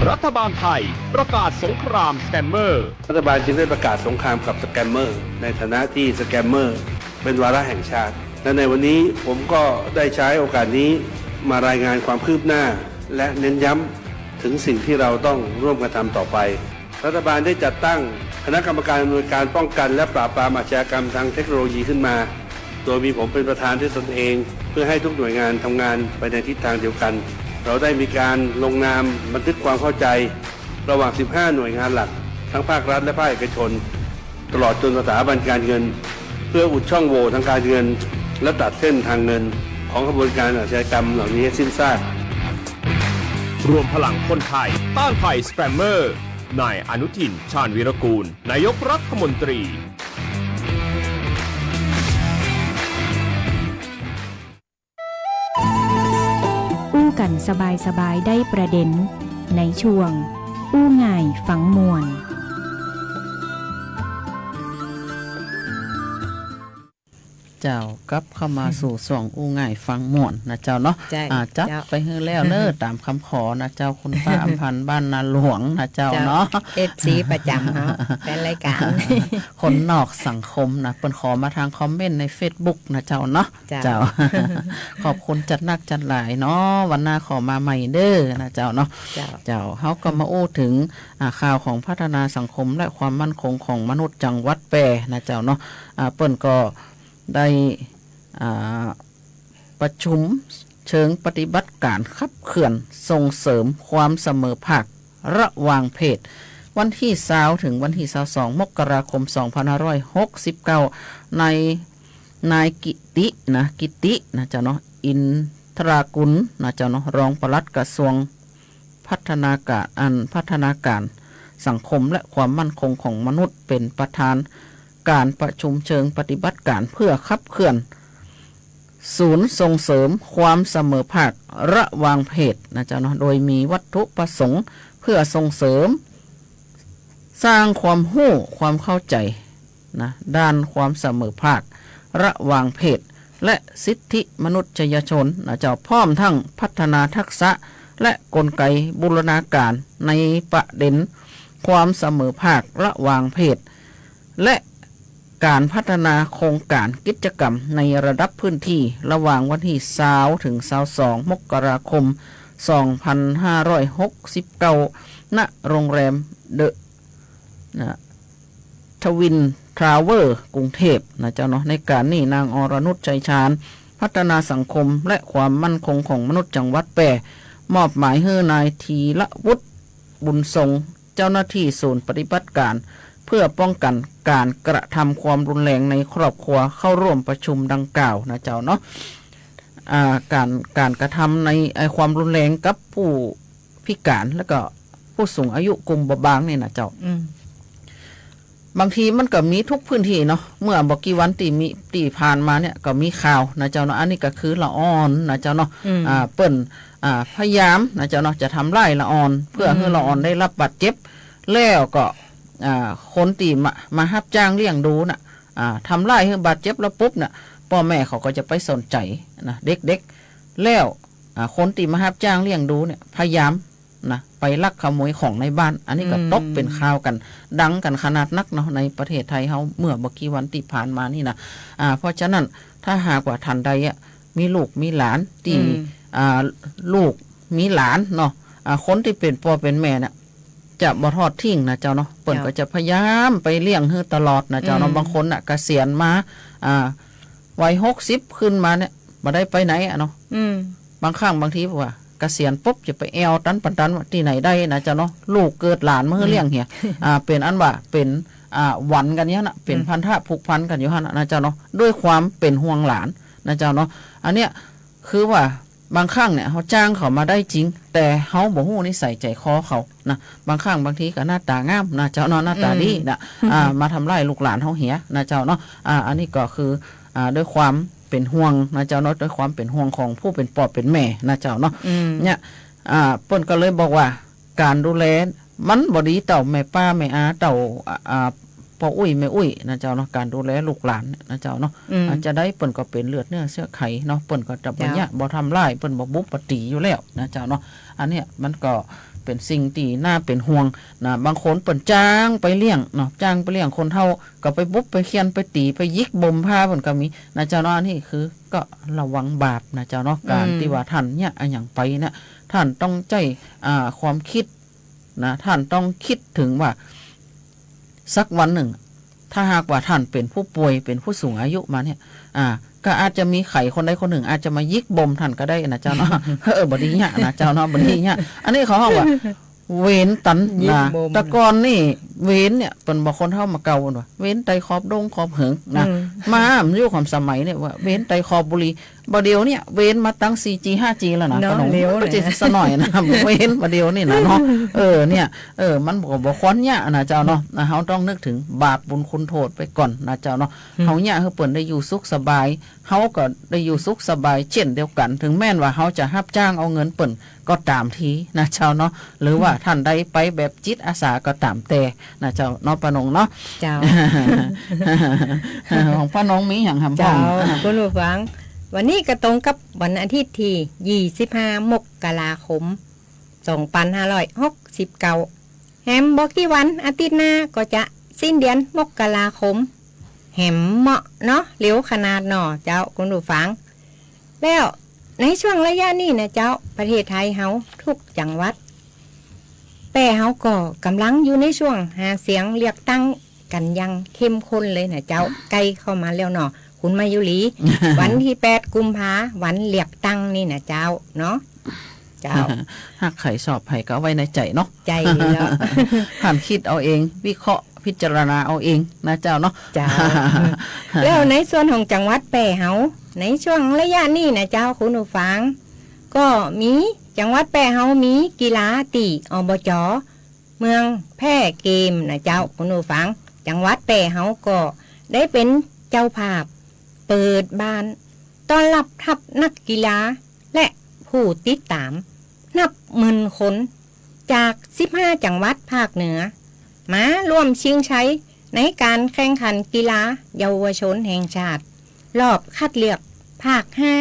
รัฐบาลไทยประกาศสงครามสแกมเมอร์ รัฐบาลจึงได้ประกาศสงครามกับสแกมเมอร์ ในฐานะที่สแกมเมอร์เป็นวาระแห่งชาติ และในวันนี้ผมก็ได้ใช้โอกาสนี้มารายงานความคืบหน้า และเน้นย้ำถึงสิ่งที่เราต้องร่วมกันทำต่อไป รัฐบาลได้จัดตั้งคณะกรรมการอำนวยการป้องกันและปราบปรามอาชญากรรมทางเทคโนโลยีขึ้นมา โดยมีผมเป็นประธานด้วยตนเอง เพื่อให้ทุกหน่วยงานทำงานไปในทิศทางเดียวกัน เราได้มีการลงนามบันทึกความเข้าใจ ระหว่าง สิบห้า หน่วยงานหลัก ทั้งภาครัฐและภาคเอกชน ตลอดจนสถาบันการเงิน เพื่ออุดช่องโหว่ทางการเงิน และตัดเส้นทางเงิน ของขบวนการอาชญากรรมเหล่านี้ให้สิ้นซาก รวมพลังคนไทยต้านภัยสแกมเมอร์ นายอนุทิน ชาญวีรกูล นายกรัฐมนตรี อู้กั๋นสบายๆ ได้ประเด็น ในช่วง อู้ง่ายฟังม่วน เจ้า กลับเข้ามาสู่ช่วงอู้ง่ายฟังม่วนนะเจ้าเนาะ ใจ้ อ่า จัด เจ้า ไปหื้อแล้วเน่อ ต๋ามกำขอนะเจ้า คุณป้าอำพันธ์บ้านนาหลวงนะเจ้า เจ้า เนาะ เอฟซี ประจ๋ำเฮา แฟนรายก๋าน คนนอกสังคมนะ เปิ้นขอมาตางคอมเมนต์ในเฟซบุ๊กนะเจ้าเนาะ เจ้า เจ้า ขอบคุณจัดนักจัดหลายเนาะ วันหน้าขอมาใหม่เน่อนะเจ้าเนาะ เจ้า เจ้า เฮาก็มาอู้เถิง อ่า ข่าวของพัฒนาสังคมและความมั่นคงของมนุษย์จังหวัดแป้นะเจ้าเนาะ อ่า เปิ้นก็ได้ อ่า ประชุมเชิงปฏิบัติก๋านขับเคลื่อนส่งเสริมความเสมอภาคระหว่างเพศ วันตี้ซาวเถิงวันตี้ซาวสอง มกราคม สองพันห้าร้อยหกสิบเก้า ใน นายกิตินะ กิตินะเจ้าเนาะ อินทรากุลนะเจ้าเนาะ รองปลัดกระทรวงพัฒนาการ อัน พัฒนาการสังคมและความมั่นคงของมนุษย์ เป๋นประธานก๋านประชุมเชิงปฏิบัติก๋านเพื่อขับเคลื่อน ศูนย์ส่งเสริมความเสมอภาคระหว่างเพศนะเจ้าเนาะ โดยมีวัตถุประสงค์เพื่อส่งเสริม สร้างความฮู้ความเข้าใจ๋นะ ด้านความเสมอภาคระหว่างเพศ และสิทธิมนุษยชนนะเจ้า พร้อมทั้งพัฒนาทักษะ และกลไกบูรณาการในประเด็นความเสมอภาคระหว่างเพศ และก๋านพัฒนาโครงก๋านกิจกรรมในระดับพื้นตี้ ระหว่างวันตี้ซาวเถิงซาวสอง มกราคม สองพันห้าร้อยหกสิบเก้า ณ โรงแรมเดอะ นะ ทวินทาวเวอร์ กรุงเทพฯ นะเจ้าเนาะ ในก๋านนี้นางอรนุช ชัยชาญ พัฒนาสังคมและความมั่นคงของมนุษย์จังหวัดแป้ มอบหมายหื้อนายธีรวุฒิ บุญทรง เจ้าหน้าตี้ศูนย์ปฏิบัติก๋านเพื่อป้องกันก๋านกระทำความรุนแรงในครอบครัวเข้าร่วมประชุมดังกล่าวนะเจ้าเนาะ อ่า ก๋าน ก๋านกระทำใน ไอ้ ความรุนแรงกับผู้พิการแล้วก็ผู้สูงอายุกลุ่มเบาะบางนี่นะเจ้า อืม บางทีมันก็มีทุกพื้นตี้เนาะ เมื่อบ่กี่วันตี้มี ตี้ผ่านมาเนี่ยก็มีข่าวนะเจ้าเนาะ อันนี้ก็คือละอ่อนนะเจ้าเนาะ อืม อ่า เปิ้น อ่า พยายามนะเจ้าเนาะ จะทำร้ายละอ่อน เปื้อหื้อละอ่อนได้รับบาดเจ็บ แล้วก็ อ่า คนตี้มา มาฮับจ้างเลี้ยงดูน่ะ อ่า ทำร้ายหื้อบาดเจ็บแล้วปุ๊บน่ะ ป้อแม่เขาก็จะไปสนใจ๋นะ เด็กๆ แล้ว อ่า คนตี้มาฮับจ้างเลี้ยงดูเนี่ย พยายาม นะ ไปลักขโมยของในบ้าน อันนี้ก็ อืม ตกเป๋นข่าวกั๋น ดังกั๋นขนาดนักเนาะ ในประเทศไทยเฮา เมื่อบ่กี่วันตี้ผ่านมานี่นะ อ่า เพราะฉะนั้น ถ้าหากว่าต้านใดอะ มีลูกมีหลานตี้ อืม อ่า ลูกมีหลานเนาะ อ่า คนตี้เป๋นป้อเป๋นแม่น่ะ จะบ่ทอดทิ้งนะเจ้าเนาะ เปิ้น เจ้า ก็จะพยายามไปเลี้ยงหื้อตลอดนะเจ้าเนาะ อืม บางคนน่ะ เกษียณมา อ่า วัยหกสิบขึ้นมาเนี่ย บ่ได้ไปไหนอะเนาะ อืม บางครั้งบางทีว่า เกษียณปุ๊บจะไปแอ่วตันปันตันว่าตี้ไหนได้นะเจ้าเนาะ ลูกเกิดหลานมาหื้อเลี้ยงเหีย อืม อ่า เป๋นอันว่าเป๋น อ่า หวันกั๋นเนี่ยนะ เป๋น อืม พันธะผูกพันกั๋นอยู่หั้นน่ะนะเจ้าเนาะ ด้วยความเป๋นห่วงหลานนะเจ้าเนาะ อันเนี้ยคือว่าบางครั้งเนี่ย เฮาจ้างเขามาได้จริง แต่เฮาบ่ฮู้นิสัยใจ๋คอเขานะ บางครั้งบางทีก็หน้าต๋างามนะเจ้าเนาะ หน้าต๋าดีนะ อืม อ่า มาทำร้ายลูกหลานเฮาเหียนะเจ้าเนาะ อ่า อันนี้ก็คือ อ่า ด้วยความเป๋นห่วงนะเจ้าเนาะ ด้วยความเป๋นห่วงของผู้เป๋นป้อเป๋นแม่นะเจ้าเนาะ อืม เนี่ย อ่า เปิ้นก็เลยบอกว่า ก๋านดูแลมันบ่ดีเต้าแม่ป้าแม่อา เต้า อ่า อ่า ป้ออุ๊ยแม่อุ๊ยนะเจ้าเนาะ ก๋านดูแลลูกหลานเนี่ยนะเจ้าเนาะ อืม อ่า จาใดเปิ้นก็เป๋นเลือดเนื้อเจื้อไขเนาะ เปิ้นก็จะบ่ เจ้า เยียะบ่ทำร้าย เปิ้นบ่บุบบ่ตี๋อยู่แล้วนะเจ้าเนาะ อันเนี้ยมันก็เป๋นสิ่งตี้น่าเป๋นห่วงนะ บางคนเปิ้นจ้างไปเลี้ยงเนาะ จ้างไปเลี้ยงคนเฒ่า ก็ไปบุบไปเฆี่ยนไปตี๋ไปหยิกบ่มผ้าเปิ้นก็มีนะเจ้าเนาะ อันนี้คือก็ระวังบาปนะเจ้าเนาะ อืม ก๋านตี้ว่าต้านเยียะอะหยังไปเนี่ย ต้านต้องใจ๊ อ่า ความกึ๊ด นะ ต้านต้องกึ๊ดเถิงว่าสักวันนึ่ง ถ้าหากว่าต้านเป๋นผู้ป่วย เป๋นผู้สูงอายุมาเนี่ย อ่า ก็อาจจะมีใผคนใดคนนึ่งอาจจะมาหยิกบ่มต้านก็ได้นะเจ้าเนาะ เออ บ่ดีเยียะนะเจ้าเนาะ บ่ดีเยียะ อันนี้เขาฮ้องว่าเวรตัน หยิกบ่ม นะ แต่ก่อนนี่เวรเนี่ย เปิ้นบอกคนเฒ่ามาเก่าเปิ้นว่า เวรไต่ขอบดงขอบเหิงนะ อืม มา มันอยู่ความสมัยเนี่ยว่า เวรไต่ขอบบุหรี่ บ่าเดี่ยวเนี่ยเวรมาตั้ง สี่จี ห้าจี แล้วนะ เนาะ ป้าหนง เร็วนะ บ่ใจ้สักหน้อยนะ เวรบ่าเดี่ยวนี่นะเนาะ เออ เนี่ย เออ มันก็บ่ควรเยียะนะเจ้าเนาะ นะ เฮาต้องนึกเถิงบาปบุญคุณโทษไปก่อนนะเจ้าเนาะ อืม เฮาเยียะหื้อเปิ้นได้อยู่สุขสบาย เฮาก็ได้อยู่สุขสบายเช่นเดียวกั๋น เถิงแม้นว่าเฮาจะฮับจ้างเอาเงินเปิ้นก็ต๋ามทีนะเจ้าเนาะ หรือว่าต้านใดไปแบบจิตอาสาก็ต๋ามแต่นะเจ้าเนาะ ป้าหนงเนาะ เจ้า ของป้าหนงมีหยังหำพ่อง เจ้า คุณผู้ฟัง วันนี้ก็ตรงกับวันอาทิตย์ตี้ ยี่สิบห้า มกราคม สองปันห้าร้อยหกสิบเก้า แหมบ่กี่วัน อาทิตย์หน้าก็จะสิ้นเดือนมกราคม แหมเหมาะเนาะ เร็วขนาดเนาะเจ้าคุณผู้ฟัง แล้วในช่วงระยะนี้นะเจ้า ประเทศไทยเฮาทุกจังหวัด แป้เฮาก็ก่ำลังอยู่ในช่วงหาเสียงเลือกตั้งกั๋นอย่างเข้มข้นเลยนะเจ้า ใก้เข้ามาแล้วเนาะ คุณมายุรี วันตี้ แปด กุมภา วันเลือกตั้งนี่นะเจ้าเนาะ เจ้า หากใผชอบใผก็เอาไว้ในใจ๋เนาะ ใจ๋แล้ว ต้านกึ๊ดเอาเอง วิเคราะห์พิจารณาเอาเองนะเจ้าเนาะ เจ้า แล้วในส่วนของจังหวัดแป้เฮา ในช่วงระยะนี้นะเจ้าคุณผู้ฟัง ก็มี จังหวัดแป้เฮามีกีฬาตี้ อบจ. เมืองแพร่เกมนะเจ้าคุณผู้ฟัง จังหวัดแป้เฮาก็ได้เป๋นเจ้าภาพเปิดบ้านต้อนฮับทัพนักกีฬา และผู้ติดต๋ามนับหมื่นคน จาก สิบห้า จังหวัดภาคเหนือ มาร่วมชิงชัยในก๋านแข่งขันกีฬาเยาวชนแห่งชาติ รอบคัดเลือกภาค ห้า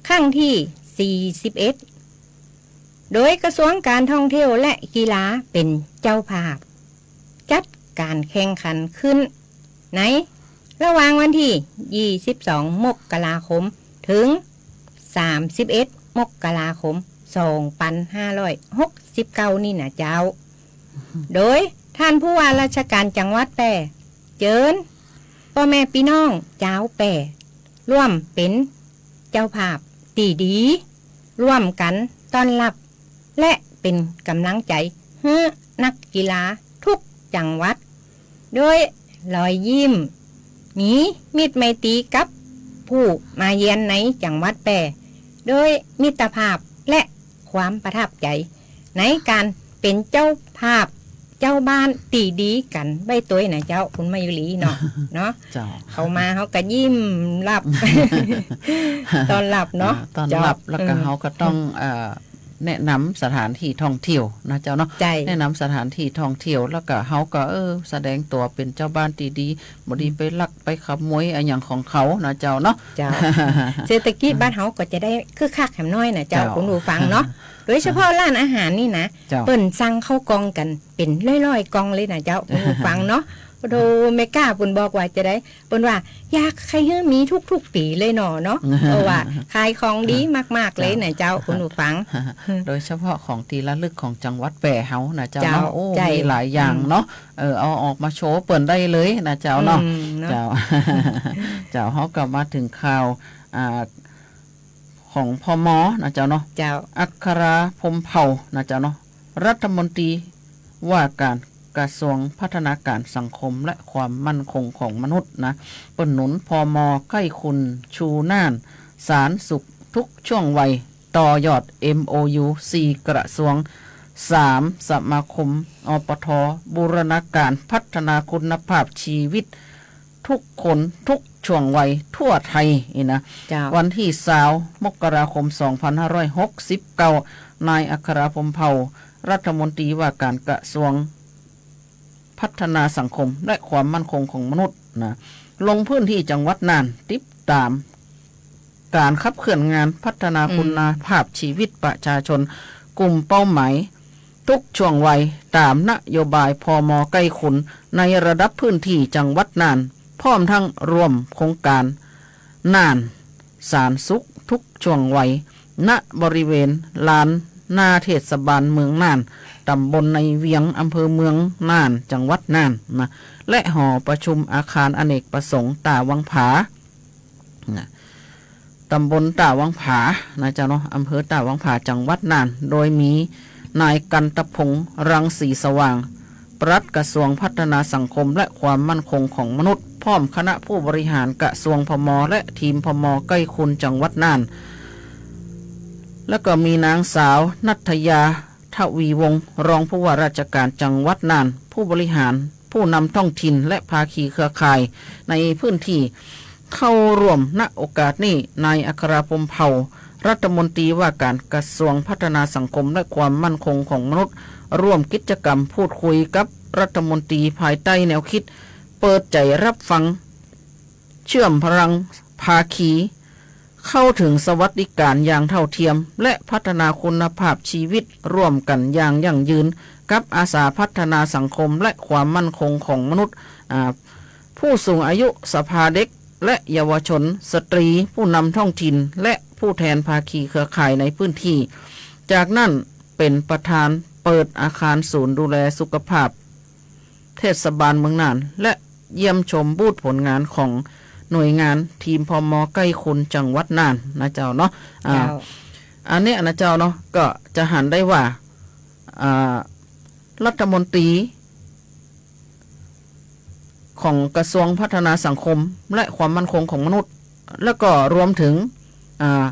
ครั้งตี้ สี่สิบเอ็ด โดยกระทรวงการท่องเที่ยวและกีฬาเป๋นเจ้าภาพ จัดก๋านแข่งขันขึ้น ในระหว่างวันตี้ ยี่สิบสอง มกราคม เถิง สามสิบเอ็ด มกราคม สองปันห้าร้อยหกสิบเก้า นี่นะเจ้า โดยต้านผู้ว่าราชการจังหวัดแป้ เจิญป้อแม่ปี้น้องจาวแป้ ร่วมเป๋นเจ้าภาพตี้ดี ร่วมกั๋นต้อนฮับ และเป๋นก๋ำลังใจ๋หื้อนักกีฬาทุกจังหวัด โดยรอยยิ้ม มีมิตรไมตรีกับผู้มาเยียนในจังหวัดแป้ โดยมิตรภาพและความประทับใจ๋ ในก๋านเป๋นเจ้าภาพเจ้าบ้านตี้ดีกั๋นไว้ตวยนะเจ้า คุณมายุรีเนาะ เนาะ เจ้า เข้ามาเฮาก็ยิ้มฮับ ต้อนฮับเนาะ อ่า ต้อนฮับ เจ้า แล้วก็ อืม เฮาก็ต้อง เอ่อ แนะนำสถานตี้ท่องเที่ยวนะเจ้าเนาะ ใจ้ แนะนำสถานตี้ท่องเที่ยว แล้วก็เฮาก็ เออ แสดงตั๋วเป๋นเจ้าบ้านตี้ดี บ่ดี อืม ไปลักไปขโมยอะหยังของเขานะเจ้าเนาะ เจ้า เศรษฐกิจบ้านเฮาก็จะได้คึกคักแหมน้อยนะเจ้า เจ้า คุณผู้ฟังเนาะ โดยเฉพาะร้านอาหารนี่นะ เจ้า เปิ้นสั่งข้าวกล่องกั๋นเป๋นร้อยๆ กล่องเลยนะเจ้า คุณผู้ฟังเนาะ โอ้โธ่ แม่ก๊าเปิ้นบอกว่าจะได้ เปิ้นว่าอยากใค่หื้อมีทุกๆ ปี๋เลยเนาะ เนาะ เพราะว่าขายของดีมากๆ เลยนะเจ้า คุณผู้ฟัง โดยเฉพาะของตี้ระลึกของจังหวัดแป้เฮานะเจ้าเนาะ เจ้า โอ้ ใจ้ มีหลายอย่างเนาะ อืม เออ เอาออกมาโชว์เปิ้นได้เลยนะเจ้าเนาะ อืม เนาะ เจ้า เจ้า เฮาก็มาเถิงข่าว อ่า ของ พม นะเจ้าเนาะ เจ้า อัครา พรหมเผ่า นะเจ้าเนาะ รัฐมนตรีว่าการกระทรวงพัฒนาการสังคมและความมั่นคงของมนุษย์นะ เปิ้นหนุน พม ใก้คุณชูน่าน สานสุขทุกช่วงวัย ต่อยอด เอ็มโอยู สี่กระทรวง สามสมาคม อปท บูรณาการพัฒนาคุณภาพชีวิต ทุกคนทุกช่วงวัยทั่วไทยนี่นะ เจ้า วันตี้ ซาว มกราคม สองพันห้าร้อยหกสิบเก้า นายอัครา พรหมเผ่า รัฐมนตรีว่าการกระทรวง พัฒนาสังคมและความมั่นคงของมนุษย์นะ ลงพื้นที่จังหวัดน่าน ติดต๋ามก๋านขับเคลื่อนงานพัฒนา อืม คุณภาพชีวิตประชาชน กลุ่มเป้าหมาย ทุกช่วงวัย ต๋ามนโยบาย พม. ใกล้คุณ ในระดับพื้นที่จังหวัดน่าน พร้อมทั้งร่วมโครงก๋าน น่านสานสุขทุกช่วงวัย ณ บริเวณลานหน้าเทศบาลเมืองน่าน ต๋ำบลในเวียง อำเภอเมืองน่าน จังหวัดน่านนะ และหอประชุมอาคารอเนกประสงค์ต้าวังผา นะ ต๋ำบลต้าวังผานะเจ้าเนาะ อำเภอต้าวังผา จังหวัดน่าน โดยมีนายกันตะพงษ์ รังสีสว่าง ปลัดกระทรวงพัฒนาสังคมและความมั่นคงของมนุษย์ พร้อมคณะผู้บริหารกระทรวง พม. และทีม พม. ใกล้คุณ จังหวัดน่าน แล้วก็มีนางสาว ณัฐยา ทวีวงศ์ รองผู้ว่าราชการจังหวัดน่าน ผู้บริหาร ผู้นำท้องถิ่น และภาคีเครือข่ายในพื้นที่ เข้าร่วม ณ โอกาสนี้ นายอัครา พรหมเผ่า รัฐมนตรีว่าการกระทรวงพัฒนาสังคมและความมั่นคงของมนุษย์ ร่วมกิจกรรมพูดคุยกับรัฐมนตรีภายใต้แนวคิด เปิดใจรับฟัง เชื่อมพลังภาคี เข้าถึงสวัสดิการอย่างเท่าเทียม และพัฒนาคุณภาพชีวิตร่วมกันอย่างยั่งยืน กับอาสาพัฒนาสังคมและความมั่นคงของมนุษย์ อ่า ผู้สูงอายุ สภาเด็กและเยาวชน สตรี ผู้นำท้องถิ่น และผู้แทนภาคีเครือข่ายในพื้นที่ จากนั้นเป๋นประธานเปิดอาคารศูนย์ดูแลสุขภาพ เทศบาลเมืองน่าน และเยี่ยมชมบูธผลงานของหน่วยงานทีม พม. ใกล้คุณ จังหวัดน่านนะเจ้าเนาะ อ่า เจ้า อันเนี้ยนะเจ้าเนาะ ก็จะหันได้ว่า อ่า รัฐมนตรีของกระทรวงพัฒนาสังคมและความมั่นคงของมนุษย์ แล้วก็รวมถึง อ่า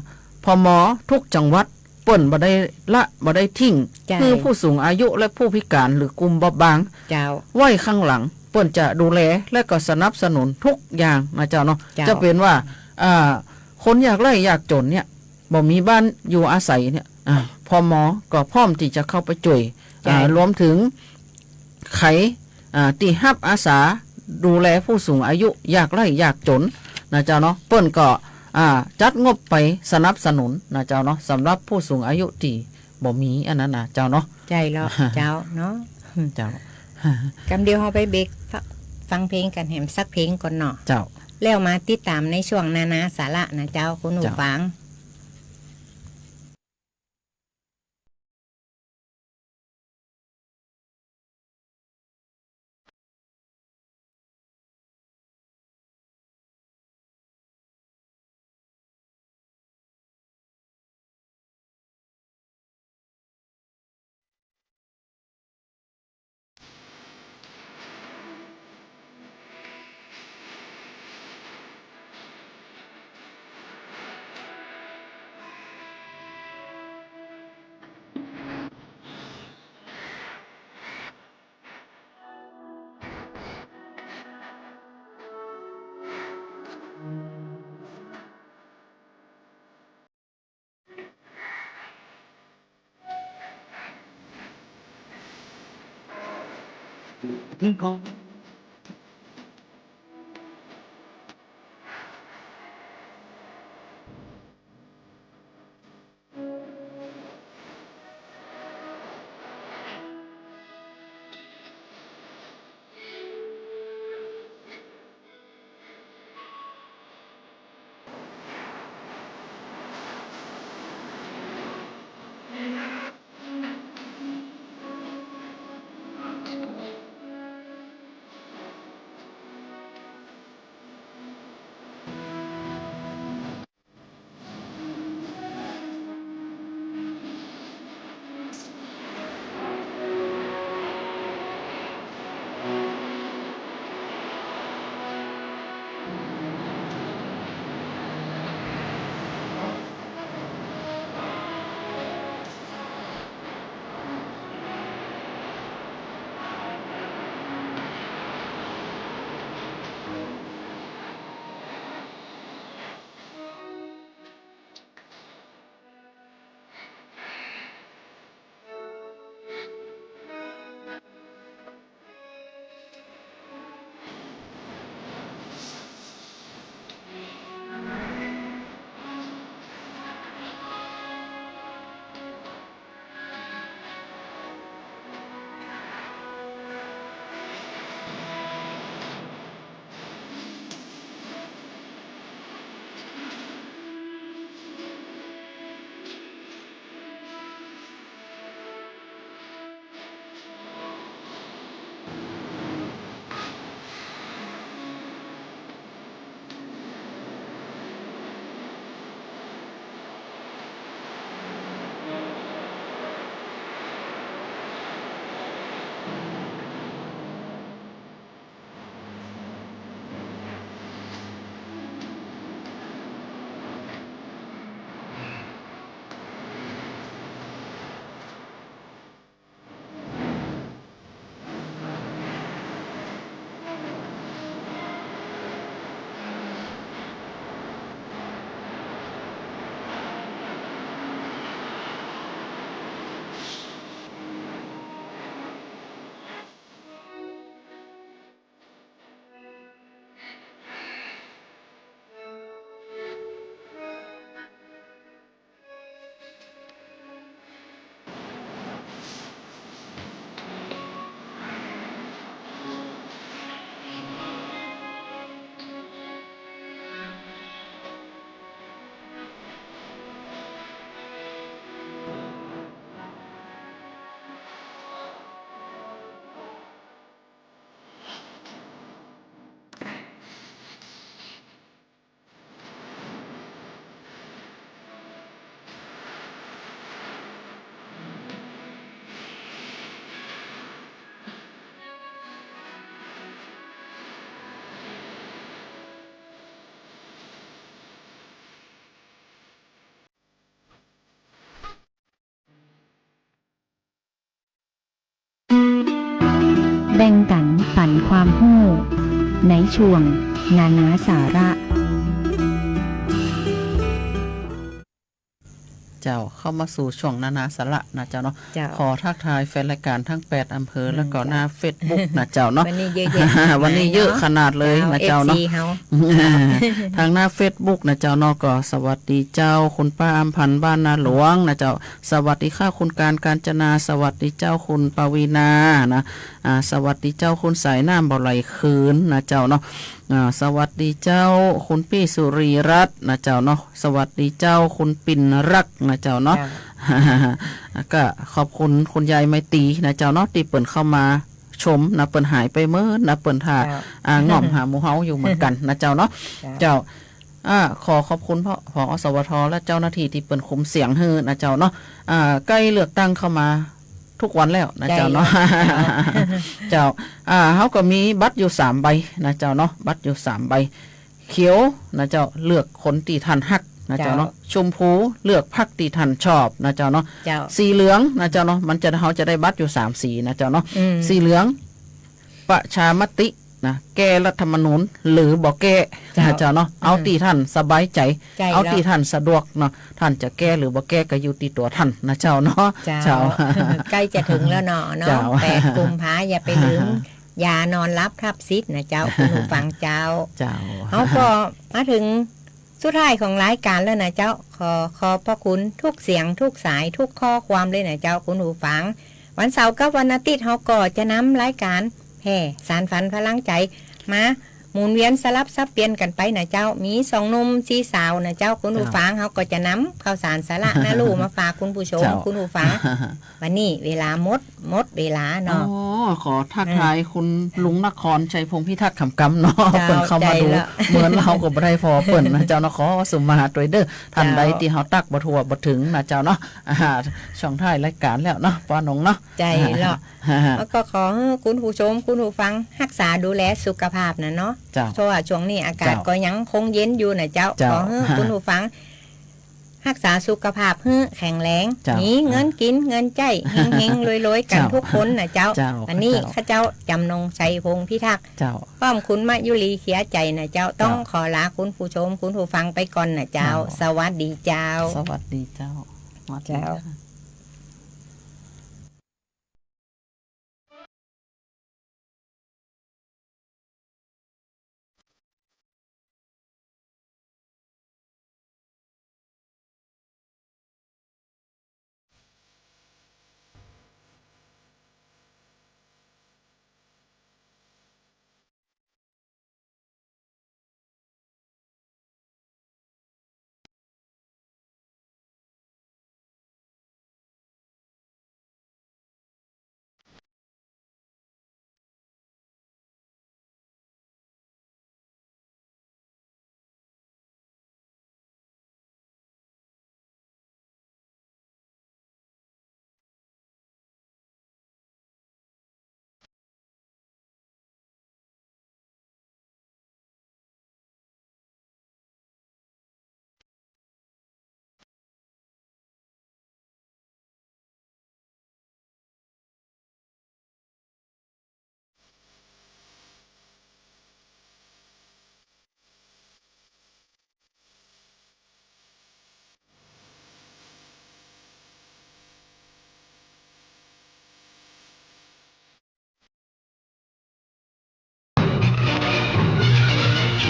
พม. ทุกจังหวัด เปิ้นบ่ได้ละ บ่ได้ทิ้ง ใจ้ คือผู้สูงอายุและผู้พิการหรือกลุ่มบอบบาง เจ้า ไว้ข้างหลัง เปิ้นจะดูแลและก็สนับสนุนทุกอย่างนะเจ้าเนาะ เจ้า จะเป๋นว่า อ่า คนยากไร้ยากจ๋นเนี่ย บ่มีบ้านอยู่อาศัยเนี่ย อ่า พม. ก็พร้อมตี้จะเข้าไปจ้วย ใจ้ อ่า รวมถึง ใผ อ่า ตี้ฮับอาสาดูแลผู้สูงอายุยากไร้ยากจ๋นนะเจ้าเนาะ เปิ้นก็ อ่า จัดงบไปสนับสนุนนะเจ้าเนาะ สำหรับผู้สูงอายุตี้บ่มีอันนั้นนะเจ้าเนาะ ใจ้แล้ว เจ้าเนาะ เจ้า กำเดียวเฮาไปเบรกฟัง ฟังเพลงกั๋นแหมสักเพลงก่อนเนาะ เจ้า แล้วมาติดต๋ามในช่วงนานาสาระนะเจ้า คุณผู้ฟัง เจ้า แบ่งกั๋นปั๋นความฮู้ ในช่วงนานาสาระ เจ้า เข้ามาสู่ช่วงนานาสาระนะเจ้าเนาะ เจ้า ขอทักทายแฟนรายก๋านทั้งแปดอำเภอ อืม แล้วก็ เจ้า หน้าเฟซบุ๊กนะเจ้าเนาะ วันนี้เยอะแยะ วันนี้เยอะขนาดเลยนะเจ้าเนาะ เอฟซีเฮา ทางหน้าเฟซบุ๊กนะเจ้าเนาะ ก็สวัสดีเจ้า คุณป้าอำพันธ์บ้านนาหลวงนะเจ้า สวัสดีค่ะ คุณการ กาญจนา สวัสดีเจ้า คุณปวีณานะ อ่า สวัสดีเจ้า คุณสายน้ำบ่ไหลคืนนะเจ้าเนาะ อ่า สวัสดีเจ้า คุณปี้สุรีรัตน์นะเจ้าเนาะ สวัสดีเจ้า คุณปิ่นรักนะเจ้าเนาะ เจ้า ก็ขอบคุณคุณยายไมตรีนะเจ้าเนาะ ตี้เปิ้นเข้ามาชมนะ เปิ้นหายไปเมินนะ เปิ้นถ่า เจ้า อ่า ง่อมหาหมู่เฮาอยู่เหมือนกั๋นนะเจ้าเนาะ เจ้า เจ้า อ่า ขอขอบคุณ ผอ ผอ สวท และเจ้าหน้าที่ตี้เปิ้นคุมเสียงหื้อนะเจ้าเนาะ อ่า ใก้เลือกตั้งเข้ามาทุกวันแล้วนะเจ้าเนาะ ใจ้แล้ว เจ้า อ่า เฮาก็มีบัตรอยู่สามใบนะเจ้าเนาะ บัตรอยู่สามใบ เขียวนะเจ้า เลือกคนตี้ต้านฮักนะเจ้าเนาะ เจ้า ชมพู เลือกพรรคตี้ต้านชอบนะเจ้าเนาะ เจ้า สีเหลืองนะเจ้าเนาะ มันจะ เฮาจะได้บัตรอยู่สามสีนะเจ้าเนาะ อืม สีเหลือง ประชามตินะ แก้รัฐธรรมนูญหรือบ่แก้ เจ้า นะเจ้าเนาะ เอา อืม ตี้ต้านสบายใจ๋ ใจ้ เอาตี้ต้านสะดวกเนาะ ต้านจะแก้หรือบ่แก้ก็อยู่ตี้ตั๋วต้านนะเจ้าเนาะ เจ้า เจ้า ใก้จะเถิงแล้วเนาะ เนาะ เจ้า แปดกุมภา อย่าไปลืม ยานอนหลับทับสิทธิ์นะเจ้า คุณผู้ฟังเจ้า เจ้า เฮาก็มาเถิงสุดท้ายของรายก๋านแล้วนะเจ้า ขอขอบพระคุณทุกเสียงทุกสายทุกข้อความเลยนะเจ้า คุณผู้ฟัง วันเสาร์กับวันอาทิตย์เฮาก็จะนำรายก๋านแผ่สานฝันพลังใจ๋มาหมุนเวียนสลับสับเปลี่ยนกั๋นไปนะเจ้า มีสองหนุ่มสี่สาวนะเจ้า คุณผู้ฟัง เจ้า เฮาก็จะนำข่าวสารสาระน่ารู้มาฝากคุณผู้ชม เจ้า คุณผู้ฟัง วันนี้เวลาหมด หมดเวลาเนาะ อ๋อ ขอทักทาย อืม คุณลุงนครชัยพงษ์พิทักษ์ขำกำเนาะ เจ้า เปิ้นเข้ามาดู ใจ้แล้ว เหมือนเฮาก็บ่ได้ผ่อเปิ้นนะเจ้าเนาะ ขอสุมาตวยเด้อ ต้านใด เจ้า ตี้เฮาตักบ่ทั่วบ่เถิงนะเจ้าเนาะ อ่า ช่วงท้ายรายก๋านแล้วเนาะ ป้านงเนาะ ใจ้แล้ว แล้วก็ขอหื้อคุณผู้ชม คุณผู้ฟัง ฮักษาดูแลสุขภาพนะเนาะ เจ้า เพราะว่าช่วงนี้อากาศ เจ้า ก็ยังคงเย็นอยู่นะเจ้า เจ้า ขอหื้อคุณผู้ฟัง ฮักษาสุขภาพหื้อแข็งแรง เจ้า มีเงินกิ๋นเงินใจ๊ เฮงๆ รวยๆ กั๋น เจ้า ทุกคนนะเจ้า เจ้า วันนี้ เจ้า ข้าเจ้าจ๋ำนงชัยพงษ์พิทักษ์ เจ้า พร้อมคุณมายุรีเขียวใจ๋นะเจ้า เจ้า ต้องขอลาคุณผู้ชม คุณผู้ฟังไปก่อนนะเจ้า เจ้า สวัสดีเจ้า สวัสดีเจ้า สวัสดี เจ้า ค่ะ